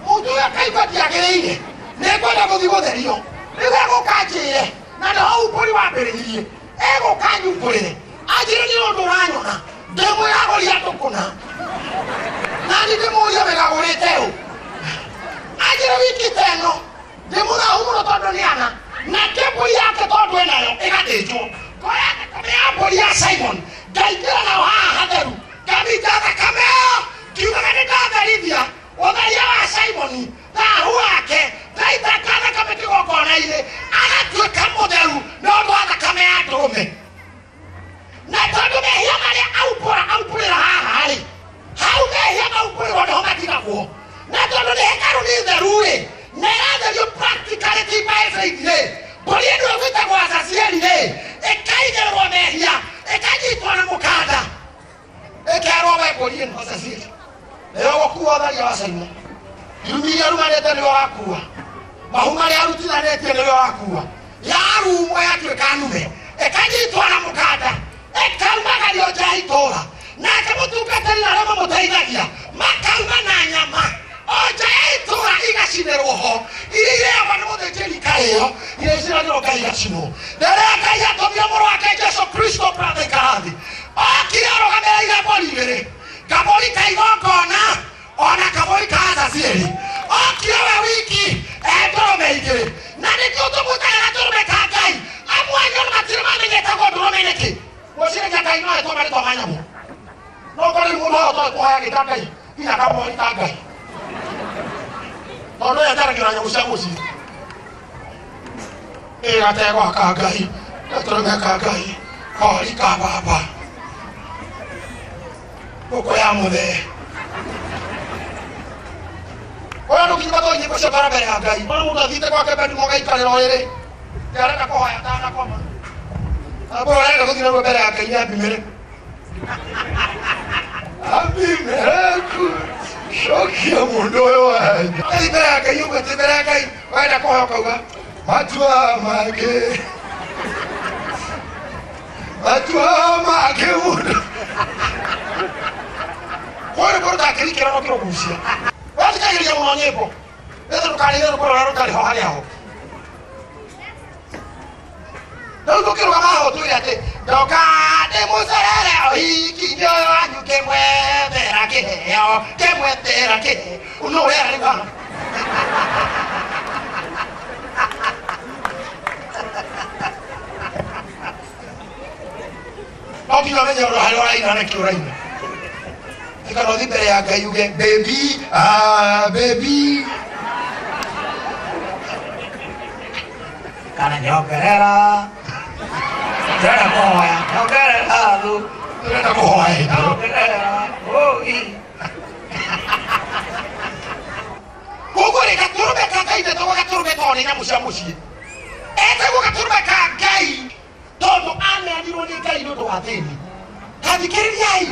B: mũndũ ũyũ akaigua ndiagĩrĩire nĩngwenda gũthiĩ gũtherio rĩu egũka njĩre na nĩho umbũri wambĩrĩirie egũka nyumbũrĩre anjĩre nĩ ũndũ ũranyona ndĩmwĩragũria andũ kũna na niĩ ndĩmũrie wĩragũrĩte ũ anjĩre wiki ta ĩno ndĩmũthahu mũno tondũ nĩ ana nake mbũri yake tondũ ĩnayo ĩgathĩnjwo ngoya thakame ya mbũri ya Simon ngaingĩra nayo haha hatheru ngaminja thakame ĩyo ngiugaga nĩ ndatherithia ũtheria wa Simoni thahu wake ndaitaka thakame kĩgongona-inĩ agatuĩka mũtheru nĩ ũndũ wa mbũri ĩno Cecily nĩyo gũkua ũtharia wa Caina irumi iria arumanĩte nĩwe wakua mahu marĩa arutithanĩtie nĩwe wakua yarumwo yatuĩka nume ĩkanyitwo na mũkanda ĩkaumagario nja ya itũũra nake mũtungatĩri na arĩa mamũteithagia makauma na nyama o nja ya itũũra igacinĩrwo ho iria irĩagwo nĩ mũthĩnjĩri ikarĩo iria icinagĩrwo Ngai igacinwo. Rĩrĩa Ngai atũmire mũrũ wake Jesũ Kristo brother ikara thĩ okire arũgamĩrĩire mbũri igĩrĩ, kabũri ka igongona ona kabũri ka Azazieli. Okire we wiki ndũrũme igĩrĩ, na nĩkĩo tũmwĩtaga gatũrũme ka Ngai. Amwe anyu ona matirĩ mamenyete ndũrũme nĩkĩ. Gwĩciragia Ngai no etwo marĩtwa ma nyamũ, no korwo rĩu mũndũ ahota kũhoya gĩta Ngai nginya kamori ka Ngai, tondũ ũyũ ataragĩra nyamũ cia mũciĩ. Ĩ gategwa ka Ngai, gatũrũme ka Ngai, kori ka baba, ngũkũ ya mũthee. Ũyũ ndũkinya matoĩ nyĩmbo cia bara mbere ya Ngai. Ona mũndũ athiĩte gwake bedroom agaikarĩra ũrĩrĩ, arenda kũhoya atanakoma. Abo arenda gũthiĩ narua mbere ya Ngai nĩ Abimeleku. Abimeleku, cokia mũndũ ũyũ wanja. Athiĩ mbere ya Ngai ũguo, athiĩ mbere ya Ngai, wenda kũhoya ũkauga matua make, matua make mũndũ. Kũrĩ mũndũ ũtakĩrikĩra no kĩrũgucia. Wathikagĩrĩria mũno nyĩmbo nĩgetha ndũkarĩre rũkũ rũrĩa rũtarĩ ho harĩa ho. Rĩu tũkĩrũgama haha ũtwĩre atĩ ndoka ndĩmũcerere ũhiki-inĩ ũyũ wanyu kĩmwethera kĩheo, kĩmwethera kĩheo. Nũ ũrera rĩu haha? No nginya ũmenye ũndũ harĩa ũraina na nĩkĩ ũraina. Kana ũthiĩ mbere ya Ngai uge baby, ah baby,
C: kana nyongerera, ndĩrenda kũhoya nyongerera thu,
B: ndĩrenda kũhoya
C: nyongerera oi.
B: Koguo rĩ, gatũrũme ka Ngai ndetagwo gatũrũme tondũ nĩ nyamũ cia mũciĩ, etagwo gatũrũme ka Ngai tondũ aneanirwo nĩ Ngai nĩ ũndũ wa thĩni. Tathikĩrĩriai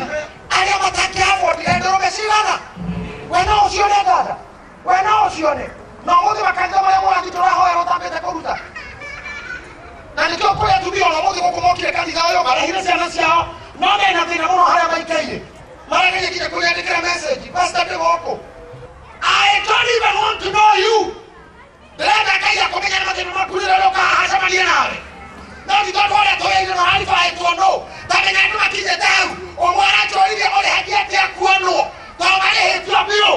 B: arĩa matakĩabondire ndũrũme cigana, we no ũcione dada, we no ũcione. No ũmũthĩ makanitha marĩa mũrathiĩ tũrahoera ũtambĩte kũruta. Na nĩkĩo kũrĩ atumia ona ũmũthĩ gũkũ mokire kanitha ũyũ marehire ciana ciao, no mena thĩna mũno harĩa maikaire, marageria nginya kũrĩandĩkĩra message, pastor ndĩ gũkũ. I don't even want to know you. Ndĩrenda Ngai akũmenye na mathĩna maku rĩrĩa ũrĩũka haha acemanie nawe. No ti tondũ ũrĩa tũyaire na ũraribaĩtwo nũ, ta menya andũ makinyĩte hau, ũmwe aranjũririe ũrĩhagia atĩa kuonwo, tondũ marĩhĩtio biũ.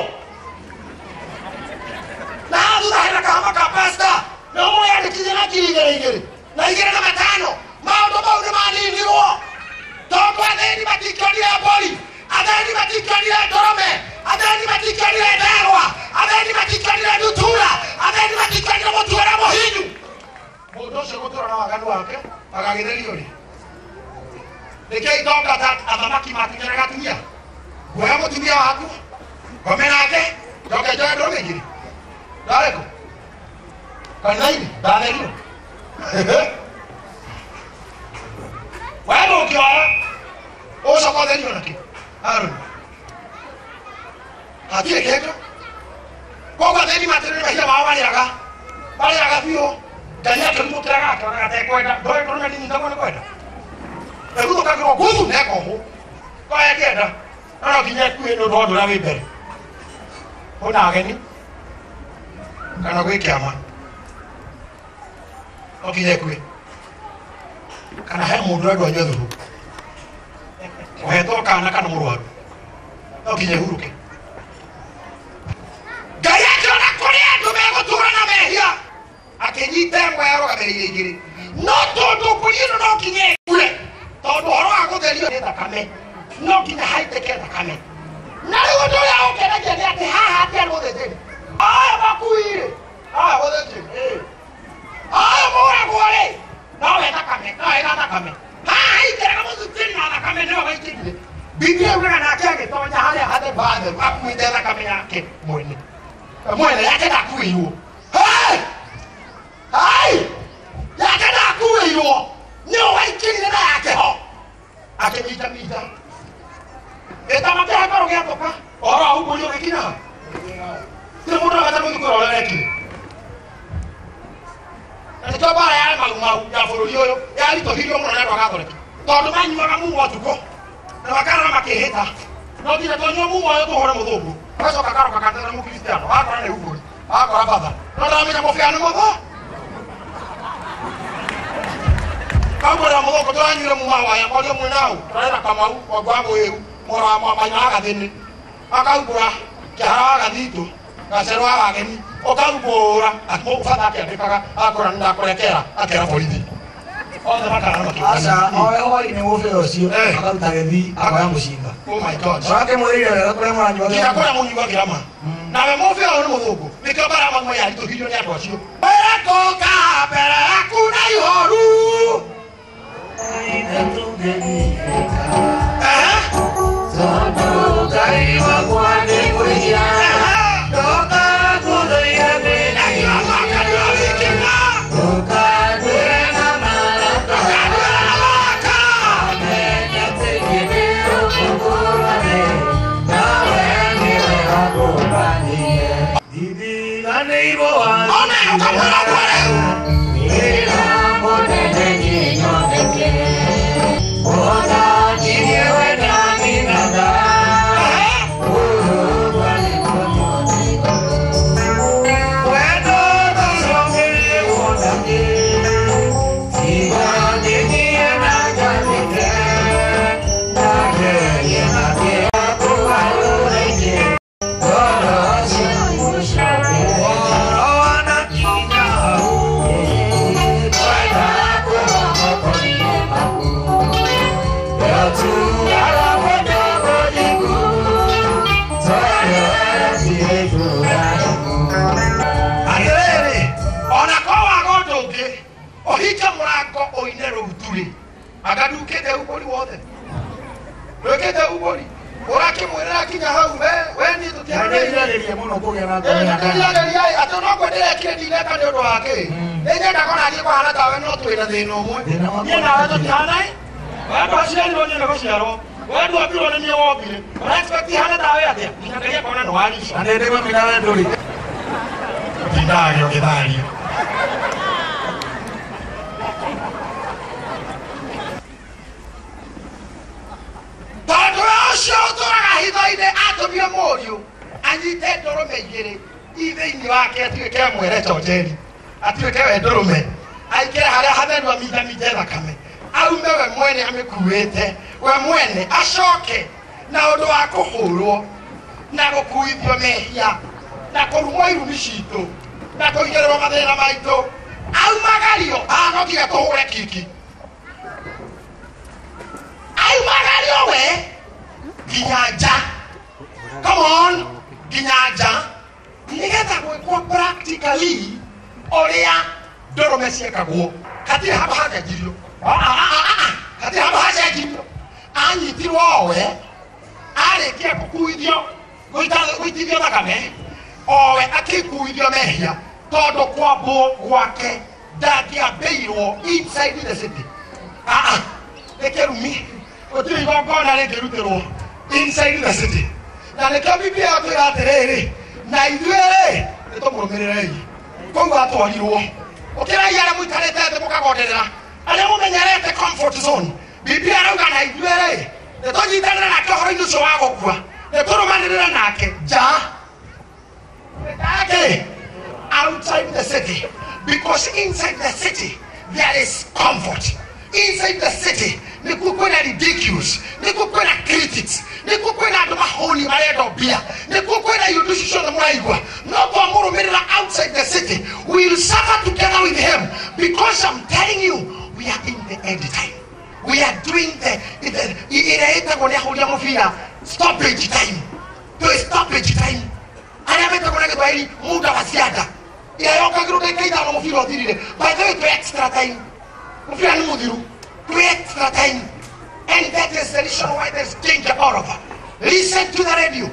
B: Na haha thutha hena kahama ka pastor, na ũmwe yandĩkithia na ngiri igĩrĩ igĩrĩ, na igĩrĩ na matano. Maũndũ mau nĩ maninirwo, tondũ athĩni matingĩonire mbũri, athĩni matingĩonire ndũrũme, athĩni matingĩonire ndegwa, athĩni matingĩonire ndutura, athĩni matingĩonire mũtu ũrĩa mũhinyu. Mũndũ ũcio gũtũra na waganu wake agagĩtherio rĩ. Nĩkĩo itonga ta athamaki matunyanaga atumia. Nguoya mũtumia waku, ngome nake, njoke njoe ndũrũme igĩrĩ. Ndarĩ kũ? Kanitha-inĩ, ndatherio. We ndũngĩoya, ũcoke ũtherio nakĩ? Harũni. Hatirĩ kĩndũ. Koguo athĩni matĩrĩ mehia mao marĩraga, marĩraga biũ. Ngai akĩrutũkĩraga akĩonaga atekwenda, ndoĩ ndũrũme nĩnyitagwo nĩ kwenda. Ĩguthũkagĩrwo nguthu na ĩkohwo. Ko ĩngĩenda, no no nginya ĩkue nĩ ũndũ wa ũndũ ũrĩa wĩ mbere. Kwĩna ageni kana gwĩ kĩama, no nginya ĩkue. Kana he mũndũ ũrendwo anyue thubu, ũhetwo kana kana mũrwaru, no nginya ĩhurũke. Ngai akĩona kũrĩ andũ megũtũra na mehia, akĩnyita ĩmwe yarũgamĩrĩire igĩrĩ. No tondũ mbũri ĩno no nginya ĩkue, tondũ ũhoro wa gũtherio nĩ thakame, no nginya haitĩke thakame. Na rĩu ũndũ ũrĩa ũngenagia nĩ atĩ haha hatiarĩ mũthĩnjĩri. Aya makuire, aya mũthĩnjĩri, aya mũragwo rĩ, nowe thakame, nowe na thakame. Haha haingĩraga mũthĩnjĩri na thakame nĩwe waingĩrire. Biblia yugaga nake agĩtonya harĩa hatheru hatheru akuĩte thakame yake mwene. Mwene yake ndakuĩirwo. Hey! Hey! Yake ndakuĩirwo. Nĩwe waingĩrire na yake ho. Akĩminjaminja. Ĩta makĩhoya Ũgĩatũka ũhoro wa humbũri ũgĩkinya ha tirĩ mũndũ agata mũthiĩ kwĩra ũrĩa wekire. Na nĩkĩo mbara ya Mau Mau ya bũrũri ũyũ yaritũhirio mũno nĩ andũ a Gathoreki tondũ manyuaga mumo ũtukũ na makarara makĩhĩta no nginya twanyua mumo ũyũ tũhũre mũthũngũ agacoka akaroka kanitha na mũkristiano akora nĩ humbũri akora batha no ndaramenya mũbĩa nĩ mũthũ kaugũrĩra mũthũngũ tũranyuire muma waya korio mwĩnau tũrarĩra Kamau wangu wa Mũĩhu mũra wa Maina wa Gathĩnĩ akaumbũra Kĩhara wa Gathitũ Gacerũ wa Wageni ũkaumbũra batha akĩandĩkaga akora nĩndakũrekera akera borithi othe makarara makĩũngana.
C: Aca oe hwainĩ mũbĩa ũcio akaruta gĩthii akoya mũcinga.
B: Oh my God.
C: Ũrakĩmwĩrire wega kũrĩa mũranyuagĩra.
B: Nginya kũrĩa mũnyuagĩra ma nawe mũbĩa ũyũ nĩ mũthũngũ nĩkĩo mbara ya Mau Mau yaritũhirio nĩ andũ acio. Wĩra kũka mbere yaku na ihoru. Atĩrĩrĩ, ona ko waga ũndũ ũngĩ ũhinge mũrango ũine rũu rĩ anga ndukĩte umbũri wothe ndwĩkĩte umbũri ũrakĩmwĩrĩra kinya hau we niĩ tũtiaranĩirie.
C: Mũno kũgĩa na ngoro ya Ngai.
B: Ndĩriragĩria atĩ no kwendĩrekire ndineka nĩ ũndũ wa kĩ nĩ nyendaga ona niĩ kũhana tawe no twĩna thĩna ũmwe.
C: Thĩna wakwa.
B: Niĩ nawe tũtihanaine. We ndwaciarirwo niĩ nĩ gũciarwo, we ndwombirwo nĩ niĩ wombire, ũra expect ihane tawe atĩa nginya Ngai akona nĩ warica.
C: Na nĩ ndĩ na we ndũrĩ.
B: Ũtindaga ũgĩtharia. Tondũ we ũcio ũtũraga hitho-inĩ atũmire mũriũ anyite ndũrũme igĩrĩ i thĩinĩ wake atuĩke mwere chonjeri atuĩke we ndũrũme aikĩre harĩa hatheru aminjaminje thakame aume we mwene amĩkuĩte we mwene acoke na ũndũ wa kũhũrwo na gũkuithio mehia na kũrumwo irumi citũ na kũigĩrĩrwo mathĩna maitũ aumagario no nginya tũhũre kiki aumagario we nginya nja. Come on, nginya nja nĩgetha gwĩkwo practically ũrĩa ndũrũme ciĩkagwo. Hatirĩ handũ hacenjirio, hatirĩ handũ hacenjirio. Anyitirwo owe arĩkia gũkuithio gũitithio thakame owe akĩkuithio mehia tondũ kwambwo gwake ndangĩambĩirwo inside the city. Nĩ kĩrumi gũtirĩ igongona rĩngĩrutĩrwo inside the city. Na nĩkĩo Biblia yatwĩra atĩrĩrĩ na ithuĩ rĩ nĩ tũmũrũmĩrĩrei kũu atwarirwo. Ũkĩrai arĩa mũikarĩte thĩ mũkagonderera arĩa mũmenyerete comfort zone. Biblia ĩrauga na ithuĩ rĩ nĩ tũnyitanĩre nake ũhoro-inĩ ũcio wa gũkua nĩ tũrũmanĩrĩre nake nja Ake, outside the city, because inside the city there is comfort. Inside the city nĩkuo kwĩna ridicules, nĩkuo kwĩna critics, nĩkuo kwĩna andũ mahũni marenda mbia, nĩkuo kwĩna iũndũ icio ciothe mũraigua. No twamũrũmĩrĩra outside the city we will suffer together with him, because I'm telling you we are in the end time. We are doing the ĩrĩa ĩtagwo nĩ ahũri a mũbira stoppage time. Twĩ stoppage time arĩa metagwo na Gĩthwaĩri muda wa cianda ĩrĩa yokagĩrwo ndagĩka ithano mũbira ũthirire. By the way, twĩ extra time, mũbira nĩ mũthiru, twĩ extra time, and that is the reason why there's danger all over. Listen to the radio,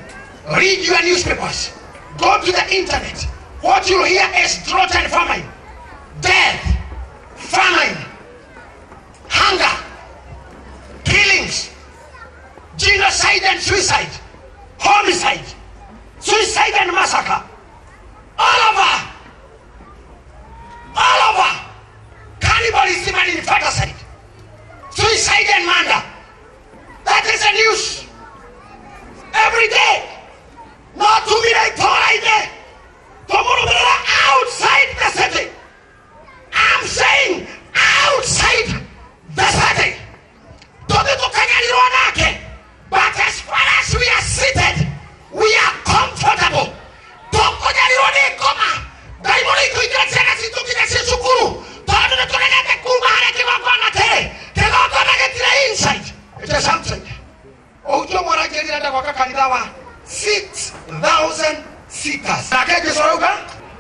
B: read your newspapers, go to the internet. What you hear is drought and famine, death, famine, hunger, killings, genocide and suicide, Homicide, suicide and massacre. All over. All over. Cannibalism and infanticide. Suicide and murder. That is the news. Every day. Not 2 minutes, outside the city. I'm saying outside the city. But as far as we are seated, we are comfortable. Inside. It is something. 6,000 seaters.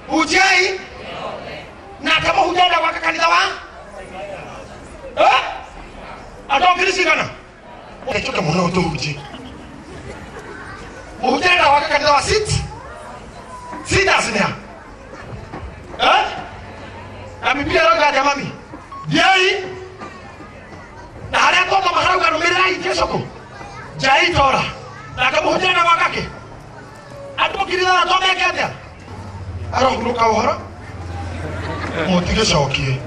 B: Ujai na kama hujenda waka kanitha wa eh atongirisigana echoke muno tuji hujenda waka kanitha wa seaters ni eh na Biblia roga ya mami diai na haria toto maharauga rumirira Jesu ko jai tora na kama hujenda waka ke atongirisigana tomeke atia arohuruka uhoro mutigecokie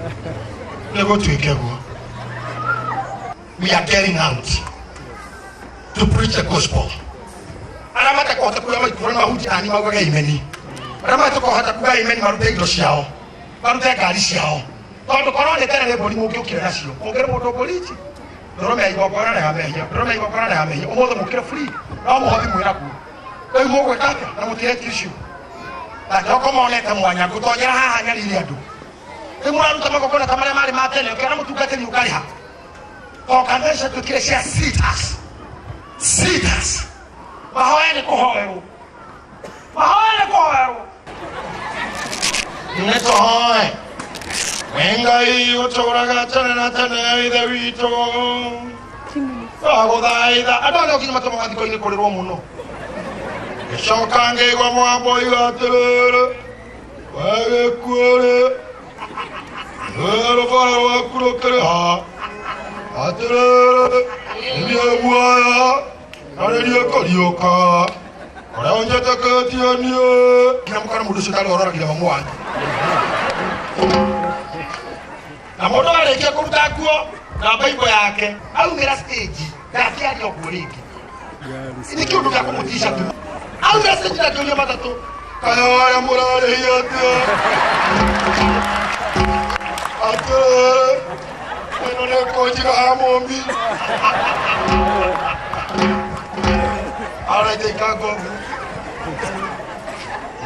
B: nĩgũtuĩke guo. We are getting out to preach the gospel. Arĩa matekũhota kuuga maikũrũ na mahunjia ani maugage imeni. Arĩa matekũhota kuuga imeni marute indo ciao, marute ngari ciao. Tondũ korwo nĩ tene nĩ mbũri mũngĩũkire nacio. Mũngĩre mũndũ mbũri ici. Ndũrũme ya igongona na ya mehia, ndũrũme ya igongona na ya mehia. Ũmũthĩ mũkĩre free, no mũhothi mwĩ nakuo. Rĩu mũgwĩka atĩa na mũtiretie icio? Na kĩroko monete mwanya ngũtonyera haha nyarire andũ. Rĩu mũraruta magongona ta marĩa marĩ ma tene, ũkĩona mũtungatĩri ũkarĩha. O kanitha ciatuĩkire cia seaters. Seaters. Mahoya nĩ kũhoerwo. Mahoya nĩ kũhoerwo. Nĩ tũhoe. We Ngai ũtũũraga tene na tene Ithe witũ. Twagũthaitha. Andũ arĩa ũkinya matũmaga thikũ-inĩ kũrĩrwo mũno. Gĩcoka ngĩigua mũgambo oiga atĩrĩrĩ, we gĩkuũ-rĩ, rũbara rwaku rũkĩrĩ ha? Atĩrĩrĩ, nĩ niĩ muoyo, na nĩ niĩ kũriũka, ũrĩa ũnjĩtĩkĩtie niĩ. Nginya mũkona mũndũ ũcio ndarĩ ũroragire mamu wanyu. Na mũndũ arĩkia kũruta nguo na Bible yake, aumĩra stage, ndakĩaria ũguo rĩngĩ. Nĩ kĩũndũ gĩa kũmũtisha tu. Aumĩra stage ndakĩũria matatũ. Kaya arĩa mũrarĩhia atĩa? Atĩrĩrĩ, ĩno nĩ kũnjiga ha mũmbi. Araita ngobu.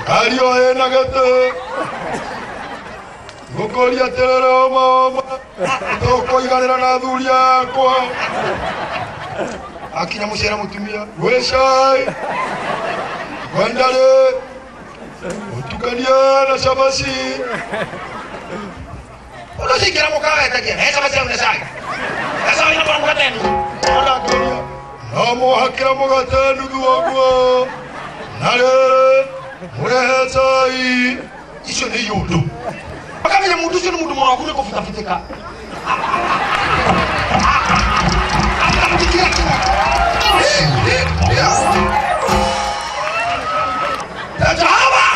B: Ngari ĩyo ĩna gĩtĩ. Ngũkũria atĩrĩrĩ ũma ũma, tũkũiganĩra na athuri akwa. Akinya mũciĩ na mũtumia, gwĩ cai, ngwenda rĩ, ũtukanie na cabaci. Ũndũ ũcio ingĩra mũkawa wetagia, he cabaci hau na cai. He cai na mũgate nuthu. Ona ngĩũria, no mũhakĩre mũgate nuthu ũguo. Na rĩrĩ, mũrehe cai. Icio nĩ iũndũ. Makamenya mũndũ ũcio nĩ mũndũ mũrogu nĩ kũbutabutĩka. Jehova,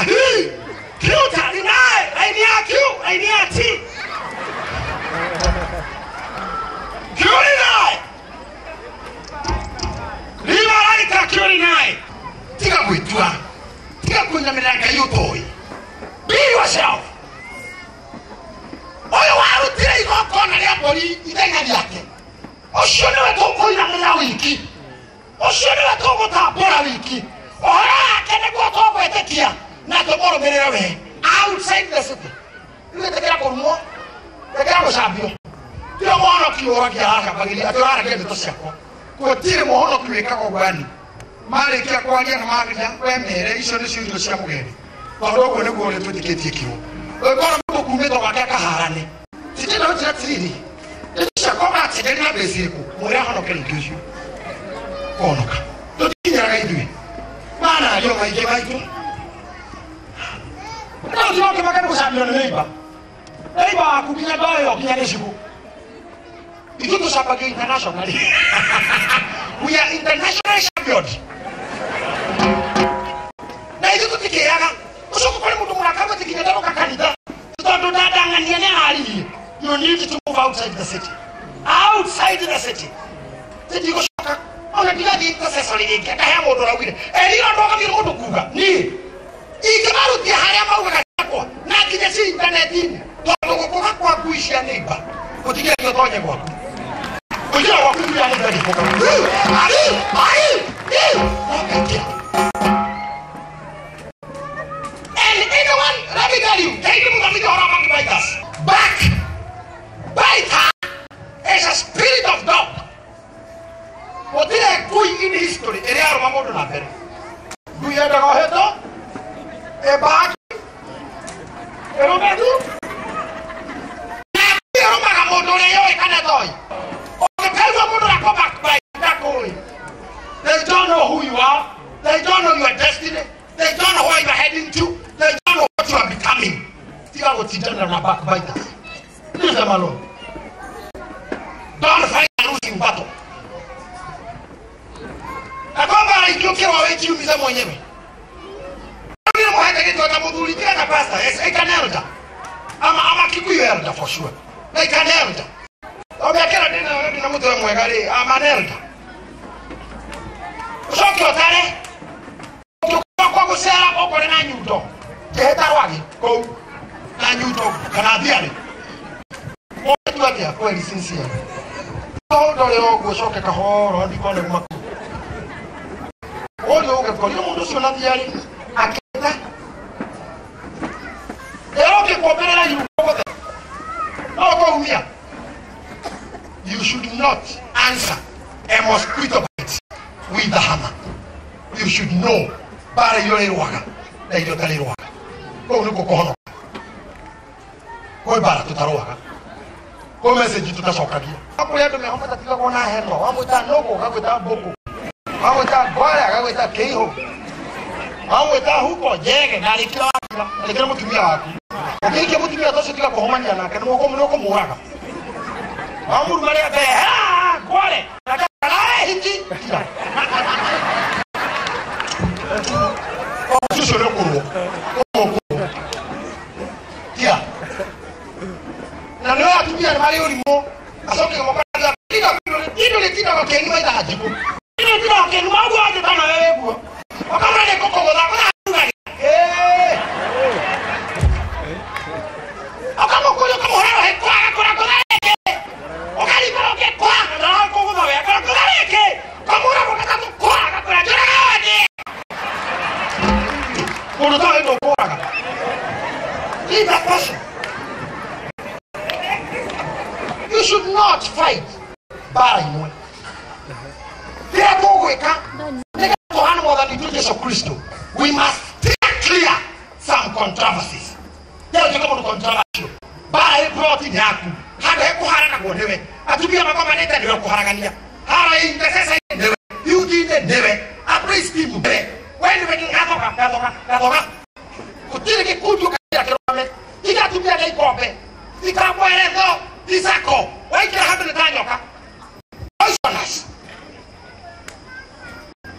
B: Q 39, raini ya Q, raini ya T. Q9. Lima raita Q9. Tiga gwĩtua. Tiga kũinamĩrĩra Ngai ũtoĩ. Be yourself. Ũyũ warutire igongona rĩa mbũri ithenya rĩake. Ũcio nĩwe tũkũinamĩrĩra wiki. Ũcio nĩwe tũgũtambũra wiki. Ũhoro wake nĩguo tũgwĩtĩkia na tũmũrũmĩrĩre we. Outside the city. Rĩu ĩtĩkĩra kũrumwo, ĩtĩkĩra gũcambio. Ti mũhonoki ũragia aracambagĩria atĩ ũraragia ndeto ciakwa. Gũtirĩ mũhonoki wĩkaga ũguo yani. Marĩkia kwaria na maria we mere icio nĩcio irio cia mũgeni. Tondũ ũguo nĩguo ũrĩa twĩtĩkĩtie kiugo. Ũngĩkora mũndũ kumĩtwo gwake akaharane. Titĩ no njĩra tiriri. Ndeto ciakwa ũracenjania na mbeca irĩkũ? Mwĩre ahonoke rĩngĩ ũcio. Kũhonoka. Tũtikinyaraga ithuĩ. Mana ario maingĩ maitũ. No ũtiga ũkĩmaka nĩ gũcambio nĩ neighbor. Neighbor waku nginya ndoĩ nginya gĩcigo. Ithuĩ tũcambagio internationally. We are internationally championed. You need to move outside the city. Outside the city. Ndigũcoka ona ndigathiĩ intercessory rĩngĩ akahe mũndũ ũraugire erira ndũgamire mũndũ kuga niĩ ingĩmarutia harĩa maugaga ciakwa na nginya ci intaneti-inĩ tondũ gũkũga kwa ngui cia neighbor gũtigĩrĩria ũtonye gwaku kũingĩra gwaku nginya neighbor ĩgĩkũga And anyone, let me tell you, take them to the backbiters. Backbiter is a spirit of dog. Gũtirĩ ngui in history ĩrĩa arũma mũndũ na mbere. Ngui yendaga ũhĩtwo, ĩmbaki, ĩrũme tu. Na ngui ĩrũmaga mũndũ ũrĩa yũĩ kana ĩtoĩ. Ũngĩkaigua mũndũ ũrĩa backbite ndakũĩ. They don't know who you are. They don't know your destiny. They don't know where you are heading to. They don't know what you are becoming. Tiga gũtindanĩra na backbiters. Leave them alone. Don't fight a losing battle. Na kwamba anaitokea wejiumiza mwenyewe. Mimi muhete kitu hata mudhuri kila na pastor. Yes, I can elder. Ama Kikuyu elder for sure. I can elder. Obiakera ndina ndina mtu wa mwega ri, ama elder. Ucoke utare. Kwa gucera ukore na nyundo. Keheta rwagi kuu na nyundo kana thiari. Otu atia kweli sincere. Ndore ũguo ũcoke kahoro ndikone maku. Ũrĩa ũgĩkorire mũndũ ũcio na thiarĩ akĩta. Rĩrĩa ũngĩkuongerera yugo no ũkũumia. You should not answer a mosquito bite with the hammer. You should know bara irio rĩrũaga na irio itarĩrũaga. Kũu nĩkuo kũhonoka. Kwĩ bara tũtarũaga. Kwĩ message tũtacokagia. Kũrĩ andũ meho matatigagwo na heno. Wamwĩta nũgũ ũgagwĩta mbũkũ. Wamwĩta ngware agagwĩta kĩihũ. Wamwĩta huko njege na arĩkĩra wakira arĩkĩra mũtumia waku. Ũngĩhikia mũtumia ta ũcio tiga kũhomania nake nĩ ũkũmũraga. Wamũruma rĩa mbere ngware na hiti tiga. Ũcio nĩ ũkũrwo. Tiga. Na nĩ atumia nĩ marĩ ũrimũ acoke mũkaga tiga indo rĩtindaga kĩnua ithanjikũ. Indo rĩtindaga kĩnua ũguo anjĩtana wewe guo. Ũkamũra nĩ kũkũgũtha kũrarugage. Ũkamũkũria ũkamũhũra rũhĩ kwa agakũra kũtha rĩngĩ. Ũkarikara ũkĩ kwa ndakũgũtha we akũra kũtha rĩngĩ. Ũkamũhũra rũhĩ gatatũ kwa agakũra njũraga wothe. Mũndũ ta ũyũ ndũkũraga. Leave that person. You should not fight bara imwe. Rĩrĩa tũgwĩka nĩgetha tũhane mwathani witũ Jesu Kristo, we must steer clear some controversies. Rĩrĩa ũtuĩka mũndũ controversial, bara ĩ plot-inĩ yaku, handũ hekũharanagwo nĩwe, atumia makomanĩte nĩwe ũkũharagania, hara intercessor nĩwe, youth-inĩ nĩwe, a praise team nĩwe, we nĩwe gathoka gathoka gathoka. Gũtirĩ gĩkundi ũkaira kĩrũgame, tiga atumia nĩ ikombe, tiga mweretho, tisako, waingĩra handũ nĩ ta nyoka. Poisonous.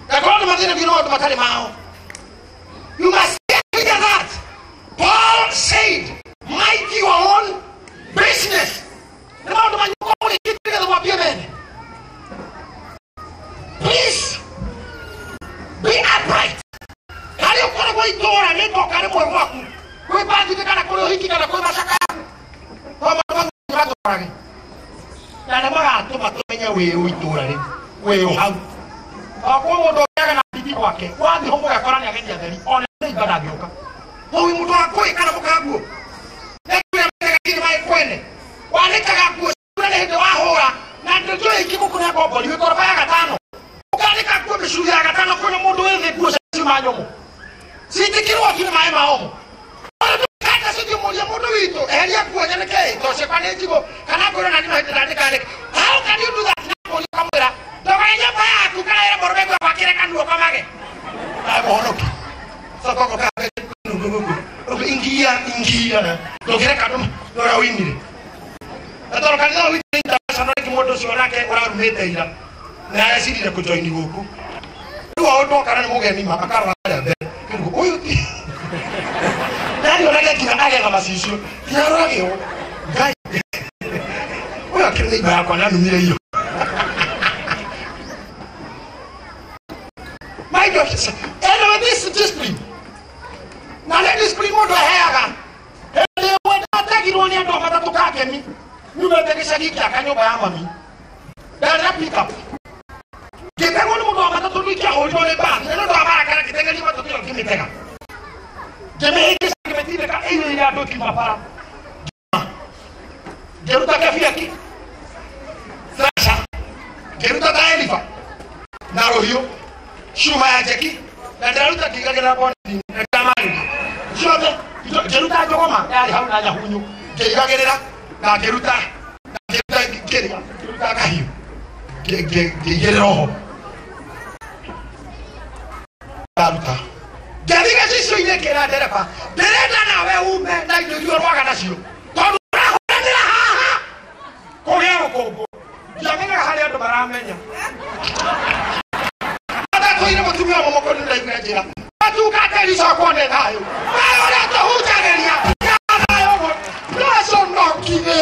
B: Gakorwo nĩ mathĩna biũ na maũndũ matarĩ mao. You must clear that. Paul said, mind your own business. Nĩ maũndũ manyu ũrĩkĩtie nĩgetha mwambie mene. Please be upright. Harĩa ũkoragwo itũũra nĩ ngoka rĩmwe gwaku. Kwĩ bathithĩ kana kũrĩ ũhiki kana kwĩ macakaya. To maũndũ mau matũrage. Na nĩ magatũma tũmenye wĩ ũ itũũra rĩu, wĩ ũ hau. Kwa mũndũ ũrĩaga na bibi gwake, wathiĩ ho mũgakora nĩ ageria theri, ona nĩ imba ndangĩũka. Ũyũ mũndũ wa kũĩ kana mũkaguo. Nĩ kũrĩa maĩ kwene. Wanĩkaga nguo ciaku na nĩ hĩndĩ wahũra, na ndũĩ ingĩ gũkũ nĩ ngombori, wĩ ngoroba ya gatano. Ũkanĩka nguo mĩcuru ya gatano kwĩna mũndũ wĩ thĩ nguo ciuma nyũmũ. Ciitĩkĩrwo tu nĩ maĩ ma omo. Kanda cithi mũria mũndũ witũ, eheria nguo nyanĩke ĩ, tondũ ciakwa nĩ njigũ, kana ngwĩrwo na niĩ no hĩndĩ ndandĩka. How can you do that? Na mũria ũkamwĩra, ndũgage nyũmba yaku kana ĩre mũrũme nguo gwakĩre kanua ũkomage. Na mũhonoki. Coka ũgoka ingia ingia na ndũngĩreka andũ ũrĩa ũinire. Na tondũ kanitha ũyũ witũ international rĩngĩ mũndũ ũcio nake ũrarumĩte ira na arecirire kũjoini gũkũ. Rĩu o ũndũ okana nĩ mũgeni ma akarora harĩa mbere. Kĩrugo ũyũ ti nani onake nginya agetha macicio nginya arorage ũũ. Ngai. Neighbor yakwa nĩanumire iyo. My God, anyway, this is discipline. Na nĩ discipline mũndũ aheaga. Hĩndĩ ĩmwe ndategirwo nĩ andũ a matatũ Kangemi, nyumĩte gĩcagi kĩa kanyũmba ya mami. Ndarĩ na pick up. Ngĩtegwo nĩ mũndũ wa matatũ ningĩahũrirwo nĩ mbathi, na nĩ ũndũ wa marakara ngĩteng'eria matatũ ĩyo ngĩmĩtega. Ngĩmĩhĩngĩca ngĩmĩtindĩka ĩiyũire andũ ĩkiuma bara. Ngĩruta kĩbia flasha, ngĩruta taarifa na rũhiũ, cuma ya njeki, na ndĩraruta ngĩigagĩrĩra boneti na ndĩramarĩria ciothe. Ngĩruta njũgũma yarĩ hau na nyahunyu, ngĩigagĩrĩra na ngĩruta kĩrĩa, ngĩruta kahiũ, ngĩigĩrĩra oho. Ndaruta ngĩthiĩ gĩcicio-inĩ ngĩra ndereba, ndĩrenda nawe ume na indo iria ũrwaga nacio, tondũ ũrahũranĩra haha kũgĩa rũkũngũ. Ndiamenyaga harĩa andũ maramenya. Ndatũire mũtumia ũmwe mũkũrũ nĩndaiguire njĩra, matungatĩri cokwo nĩ thayũ, we ũrĩa tũhunjagĩria ya thayũ ndaconokire.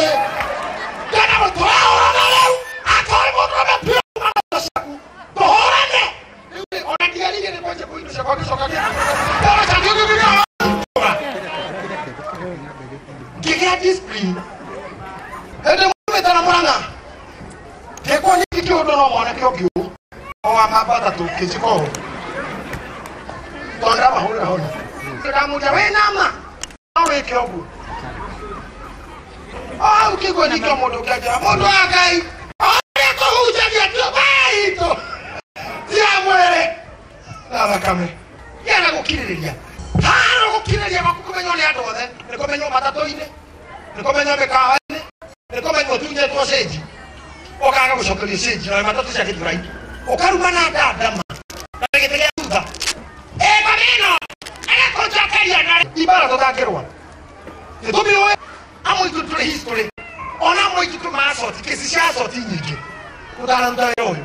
B: Ndĩrenda tũrahũrana rĩu, akorwo mũndũrũme biũ uma na indo ciaku, tũhũrane. Rĩu ona ndiaririe nĩ kwanjia kũindo ciakwa ngĩcoka ngĩgĩa discipline. Hĩndĩ mumĩte na Mũrang'a, ngĩkwo nyingĩ kĩũndũ no mwanake ũngĩ ũũ o wa mamba atatũ kĩnjĩka ũũ, tondũ ndĩramahũrĩra honi. Ndamũria wĩ nama no wĩke ũguo. O hau kĩguo nyingĩ o mũndũ ũkĩanjĩra, mũndũ wa Ngai ũrĩa tũhunjagia ti mbara itũ ti ya mwĩrĩ na thakame. Gĩa na gũkirĩrĩria. Haro gũkirĩrĩria gwaku kũmenywo nĩ andũ othe, nĩ kũmenywo matatũ-inĩ, nĩ kũmenywo mĩkawa-inĩ, nĩ kũmenywo ũtunyĩtwo cĩnji, ũkaga gũcokerio cĩnji na matatũ cia Gĩthũrai, ũkarumana ndandama na gĩtĩ gĩa thutha. Ĩngoma ĩno ĩgakũnjokeria na ibara tũtangĩrũa. Nĩtũmĩũĩ amwe itũ tũrĩ history, ona amwe itũ tũma assault, kĩci cia assault nyingĩ tũtanaruta wĩra ũyũ.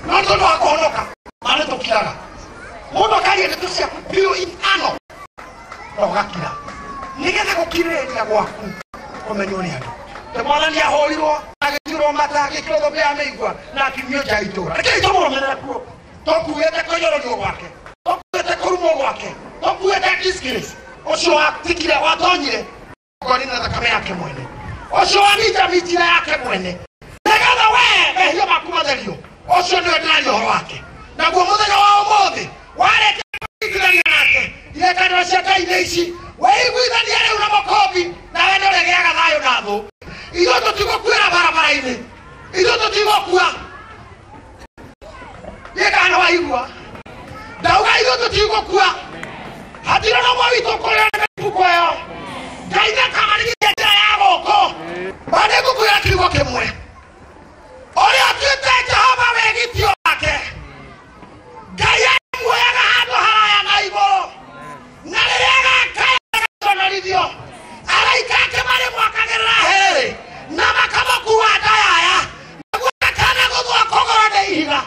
B: No nĩ tondũ wa kũhonoka, ma nĩ tũkiraga. Mũndũ akaria ndeto ciaku biũ ithano na ũgakira, nĩgetha gũkirĩrĩria gwaku kũmenywo nĩ andũ. Te mwathani ahũrirwo, agĩturwo mata, agĩkĩrwo thũmbĩ ya mĩigua na akiumio nja ya itũũra. Rekei tũmũrũmĩrĩre kuo. Tũkuĩte kũnyũrũrio gwake, tũkuĩte kũrumwo gwake, tũkuĩte disgrace. Ũcio watikire, watonyire ngori na thakame yake mwene, ũcio waminjaminjire yake mwene, nĩgetha we mehia maku matherio. Ũcio nĩwe ndĩraria ũhoro wake. Naguo mũthenya wa ũmũthĩ warĩkia kũiguithania nake, irĩkanĩro cia Ngai nĩ ici, weiguithania rĩu na mũkombi, nawe nĩ ũrĩgĩaga thayũ na thũ. Ithuĩ tũtigũkuĩra barabara-inĩ, ithuĩ tũtigũkua. Niĩ kana nĩ waigua ndauga ithuĩ tũtigũkua, hatirĩ na ũmwe witũ ũkũrĩra nĩ mĩbuko ĩyo. Ngai nĩakamarigithia njĩra ya gũkũ. Ma nĩngũkwĩra kiugo kĩmwe, ũrĩa ũtuĩte Jehova wĩgitio wake, Ngai amuoyaga handũ haraya na igũrũ, na rĩrĩa agakaya agaconorithio, araika ake marĩmwakagĩrĩra hĩrĩ na makamũkua ndayaya, nĩguo ndakanagũthwo kũgũrũ nĩ ihiga.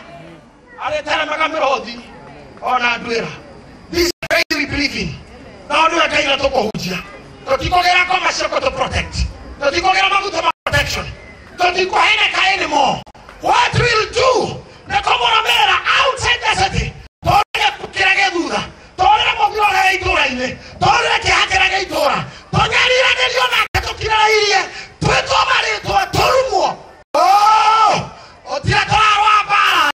B: Arĩteremaga mĩrũthi ona nduĩra. This is the faith we believe in. No nĩwe Ngai ũrĩa tũkũhunjia. Tũtikũgĩra ngoma cia gũtũ protect, tũtikũgĩra maguta ma protection, tũtikũheneka anymore. What we'll do nĩ kũmũrũmĩrĩra outside the city, tũrĩre kĩrĩa gĩ thutha, tũrĩre mũthiro ũrĩa wĩ itũũra-inĩ, tũrĩre kĩeha kĩrĩa gĩ itũũra, tũnyariranĩrio nake tũkirĩrĩirie, twĩtwo marĩtwa, tũrumwo. Ũtira tũrarũa mbara,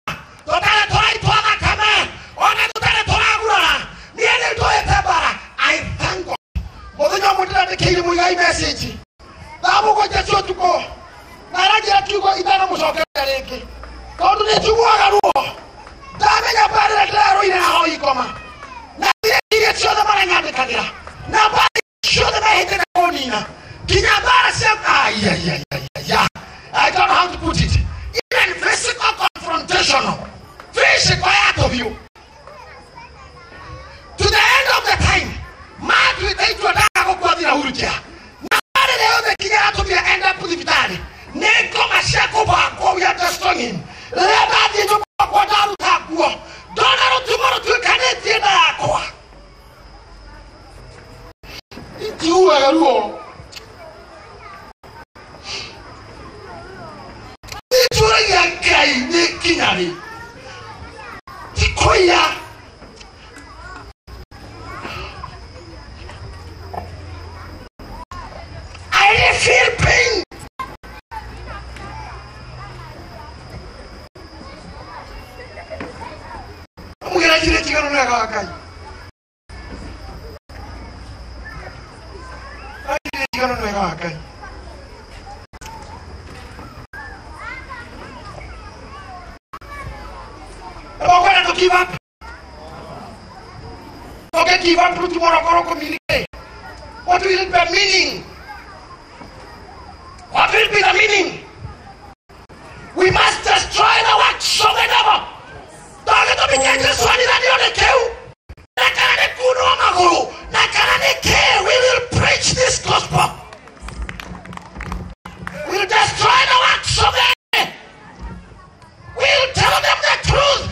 B: tũtarĩ tũraitwo thakame, ona tũtarĩ tũragurara. Niĩ nĩ ndũĩte mbara. I thank God. Mũthenya ũmwe ndĩrandĩkĩire mũigai message thaa mũgwanja cia ũtukũ, na aranjĩra kiugo itanamũcokeria rĩngĩ, tondũ nĩ njiguaga ruo. Ndamenya mbara ĩrĩa ndĩrarũire na hoi ngoma, na iria ciothe maranyandĩkagĩra, na mbara ciothe mehĩtĩte kũnina, nginya mbara cia ai. I don't know how to put it. Even physical confrontational, physical ya tũhiũ. To the end of the time, matuĩte itua ndaga gũkua thira wheelchair. Na rĩrĩa yothe kinya yatũmire end up thibitarĩ, nĩ ngoma cia kũbangwo, we are destroying him. Rĩrĩa ndathiĩ nyũmba yakwa ndaruta nguo, ndona rũtumo rũtuĩkanĩtie nda yakwa. Itiguaga ruo. Ira njigano nĩ wega wa Ngai. Ira njigano nĩ wega wa Ngai. Okwenda to give up. Okay, give up to tomorrow communicate. What will be the meaning? What will be the meaning? We must destroy the works of the devil. We will preach this gospel. We will destroy the works of the enemy. We will tell them the truth.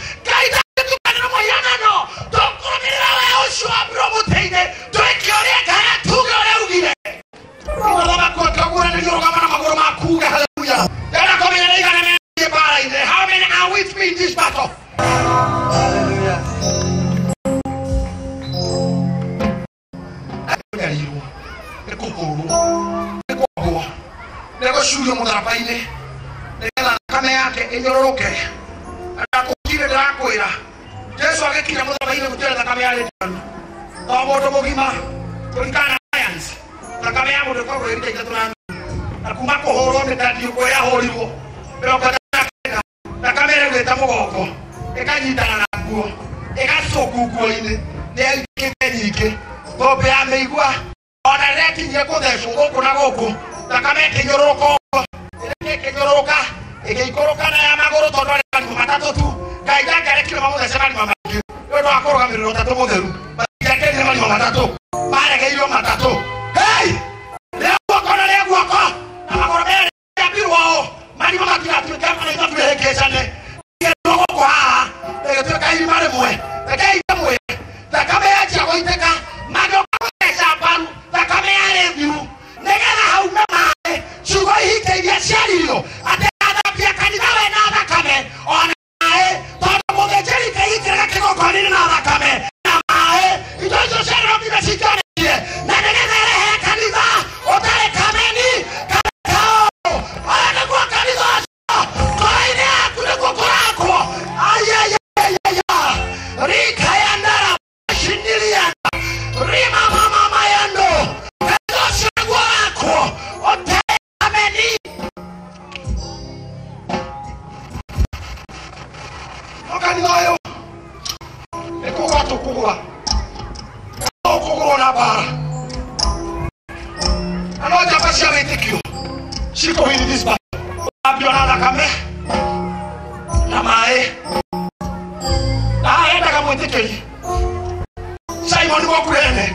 B: How many are with me in this battle?
C: Hallelujah.
B: Jesu agĩkinya mũtharaba-inĩ gũtirĩ thakame yarĩ njanu. To mũndũ mũgima kũringana na science, thakame ya mũndũ ĩkoragwo ĩrĩ 3.5. Na kuma kũhũrwo mĩtandiũko ĩrĩa 99, thakame ĩrĩa mũgongo ĩkanyitana na nguo ĩgacũku nguo-inĩ nĩ yaitĩkĩte nyingĩ. Thũmbĩ ya mĩigua ona rĩrĩa ĩkinyire kũthecwo gũkũ na gũkũ, thakame ĩkĩnyũrũrũka ũguo, ĩkĩnyũrũrũka ĩgĩikũrũka na ya magũrũ tondũ arĩ marima matatũ tu. Ngai ndangĩarekire mamũthece marima maingĩ nĩ ũndũ wa kũrũgamĩrĩra ũtatũ mũtheru. Matingĩakerire marima matatũ, maregeirwo matatũ. Hei! Rĩa guoko na rĩa guoko na magũrũ merĩ rĩambirwo ũũ, marima matigatuĩke mana ithatũ ĩhĩngĩcane. Ĩgerwo gũkũ haha ĩgĩtuĩka irima rĩmwe. Rekei ndĩmwĩre, thakame yanjia gũitĩka, magĩũka gũtheca mbaru, thakame yarĩ thiru nĩgetha haume maĩ. Ciugo ihinga iria ciaririo atĩ athambia kanitha we na thakame ona maĩ, tondũ mũthĩnjĩri Ngai ikĩraga kĩgongona-inĩ na thakame na maĩ, indo icio ciarĩrwo nginya cingĩonekire, na nĩgetha ĩrehe kanitha ũtarĩ kameni kana kaũ. Ũyũ nĩguo kanitha ũcio, ngoro-inĩ yaku nĩguo kũrakwo. Ayayayaya, rikayandara shiniliana rima mama mayando, kanitha ũcio nĩguo ũrakwo ũtarĩ kameni. No kanitha ũyũ nĩ kũgũra tũkũgũra, ũkũgũrwo na mbara, na no njamba cia wĩtĩkio cikũwin this battle. Ũthambio na thakame na maĩ. Na haha hendaga mwĩtĩkĩri Simon Mũkurene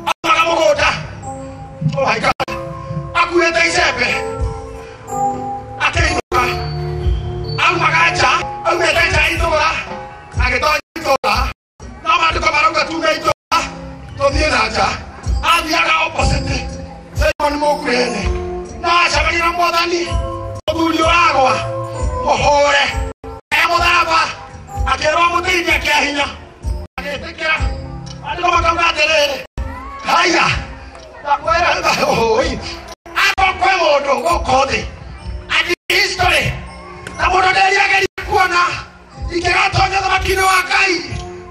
B: aumaga mũgũnda, oh my God, akuĩte icembe akĩinũka, aumaga nja, aumĩte nja ya itũũra agĩtonya itũũra, no maandĩko marauga tume itũũra tũthiĩ na nja. Athiaga opposite Simon Mũkurene, no acemania na Mwathani, mũthuri ũragwa mũhũre e mũtharaba, akĩrwo mũteithie kĩa hinya, agĩtĩkĩra. Maandĩko makauga atĩrĩrĩ, haya ndakwĩra oi, akorwo kwĩ mũndũ gũkũ thĩ athiĩ history na mũndũ nderiagĩria kuona ingĩgatonya ũthamaki-inĩ wa Ngai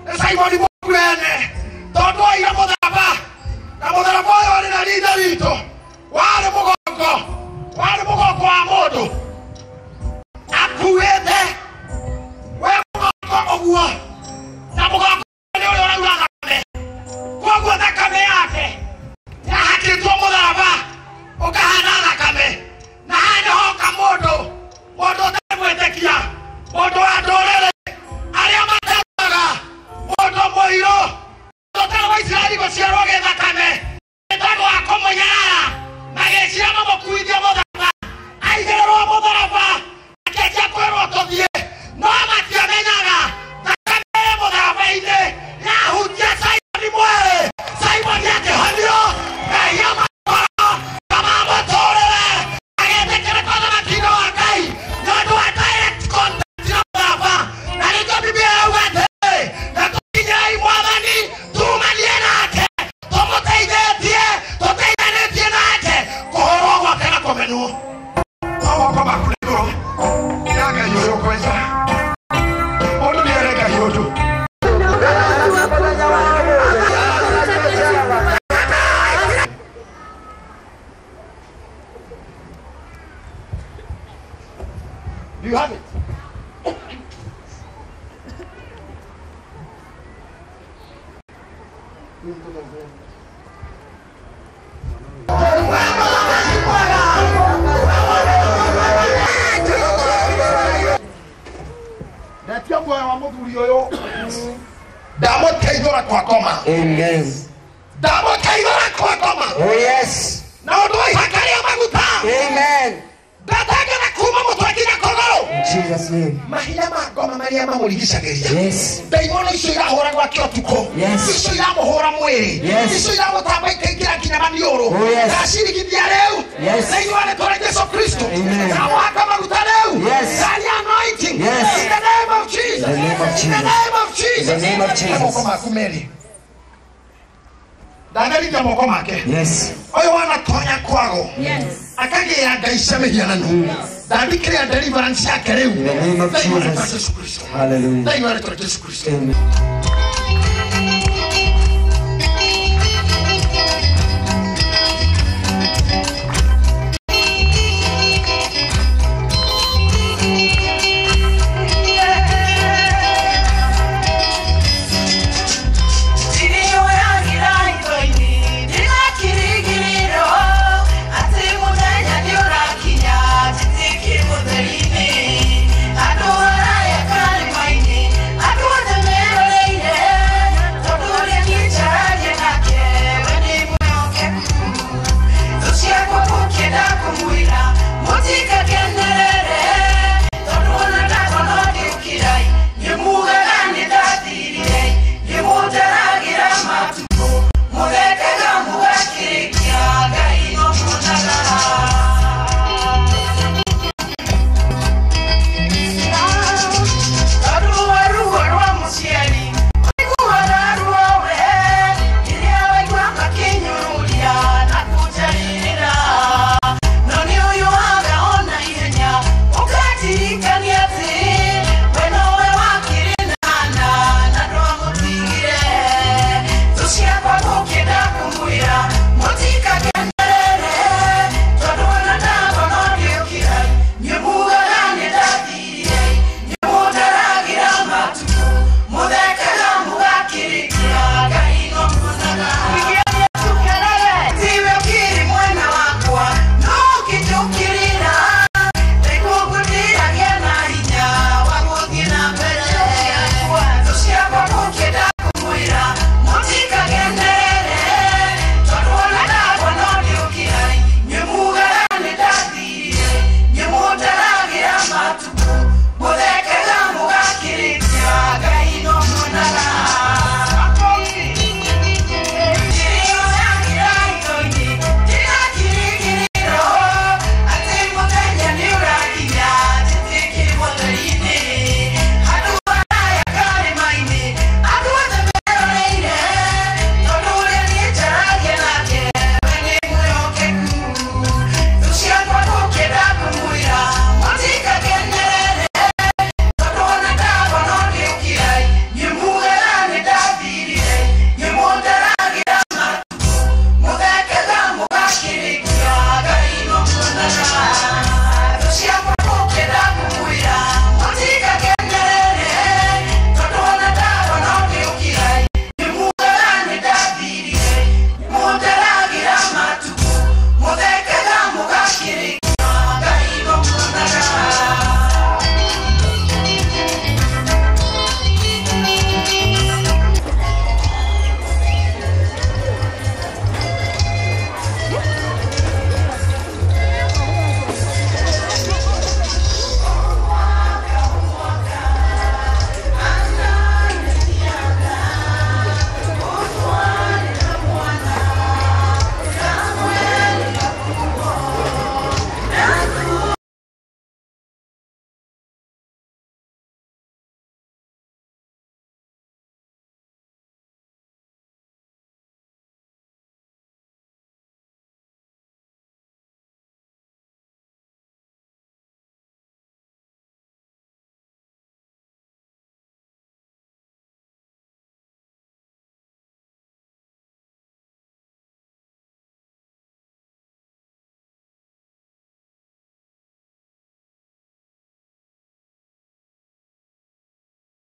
B: nĩ Simon Mũkurene, tondũ oire mũtharaba, na mũtharaba ũyũ ũrĩ na ritha ritũ warĩ mũgongo, warĩ mũgongo wa mũndũ akuĩte we mũgongo ũguo, na mũgongo nĩ ũrĩa ũraura thakame, koguo thakame yake yahakĩtwo mũtharaba ũkahana thakame, na haha nĩ hoka mũndũ, mũndũ ũtarĩ mwĩtĩkia, mũndũ wa ndũrĩrĩ arĩa materuaga, mũndũ mũirũ, mũndũ ũtarĩ wa Isiraeli gũciarwo gĩthakame, nĩ tondũ wa kũmũnyarara magĩciria mamũkuithie mũtharaba, aigĩrĩrwo mũtharaba akĩanjia kwĩrwo tũthiĩ, no matiamenyaga thakame ĩrĩ mũtharaba-inĩ yahutia Simon mwĩrĩ. Simon akĩhonio mehia makoro kama mũtũrĩre, agĩtĩkĩrĩka ũthamaki-inĩ wa Ngai nĩ ũndũ wa direct contact na mũtharaba. Na nĩkĩo Biblia yauga atĩrĩ, na tũkinyĩrei Mwathani tumanie nake, tũmũteithĩtie, tũteithanĩtie nake kũhũrwo gwake na kũmenwo. No moko maku na igũrũ ya Ngai ũrĩa ũkwenja. Mũndũ nĩ ere Ngai ũndũ. Do you have it? Ndatia muoyo wa muthuri uyu ndamuteithũra kwa ngoma.
E: Amen.
B: Ndamuteithũra kwa ngoma.
E: Oh yes.
B: Na ũndũ wa ihaka rĩa maguta.
E: Amen.
B: Ndatengera kuma mũtwe nginya kũgũrũ.
E: In Jesus' name.
B: Mahinya ma ngoma marĩa mamũrigicagĩria.
E: Yes.
B: Ndaimono icio irahũra gwake ũtukũ.
E: Yes.
B: Icio iramũhũra mwĩrĩ.
E: Yes.
B: Icio iramũtamba ikaingĩra nginya maniũrũ.
E: Oh, yes.
B: Ndacirigithia rĩu.
E: Yes.
B: Thĩinĩ wa rĩtwa rĩa Jesu Kristo.
E: Amen.
B: Ndamũhaka maguta rĩu.
E: Yes.
B: Ndaria anointing.
E: Yes.
B: In the name of Jesus.
E: In the name of
B: In the
E: Jesus.
B: name of Jesus.
E: In the name of Jesus.
B: Moko maku merĩ. Ndatherithia moko make.
E: Yes.
B: Ũyũ wanatonya kwago.
D: Yes.
B: Akagĩra ngai cia mĩhianano. Ndandĩkĩra deliverance yake rĩu.
E: In the name of
B: Thĩinĩ wa rĩtwa rĩa
E: Jesus.
B: Jesu Kristo.
E: Hallelujah.
B: Thĩinĩ wa rĩtwa rĩa Jesu Kristo.
E: Amen.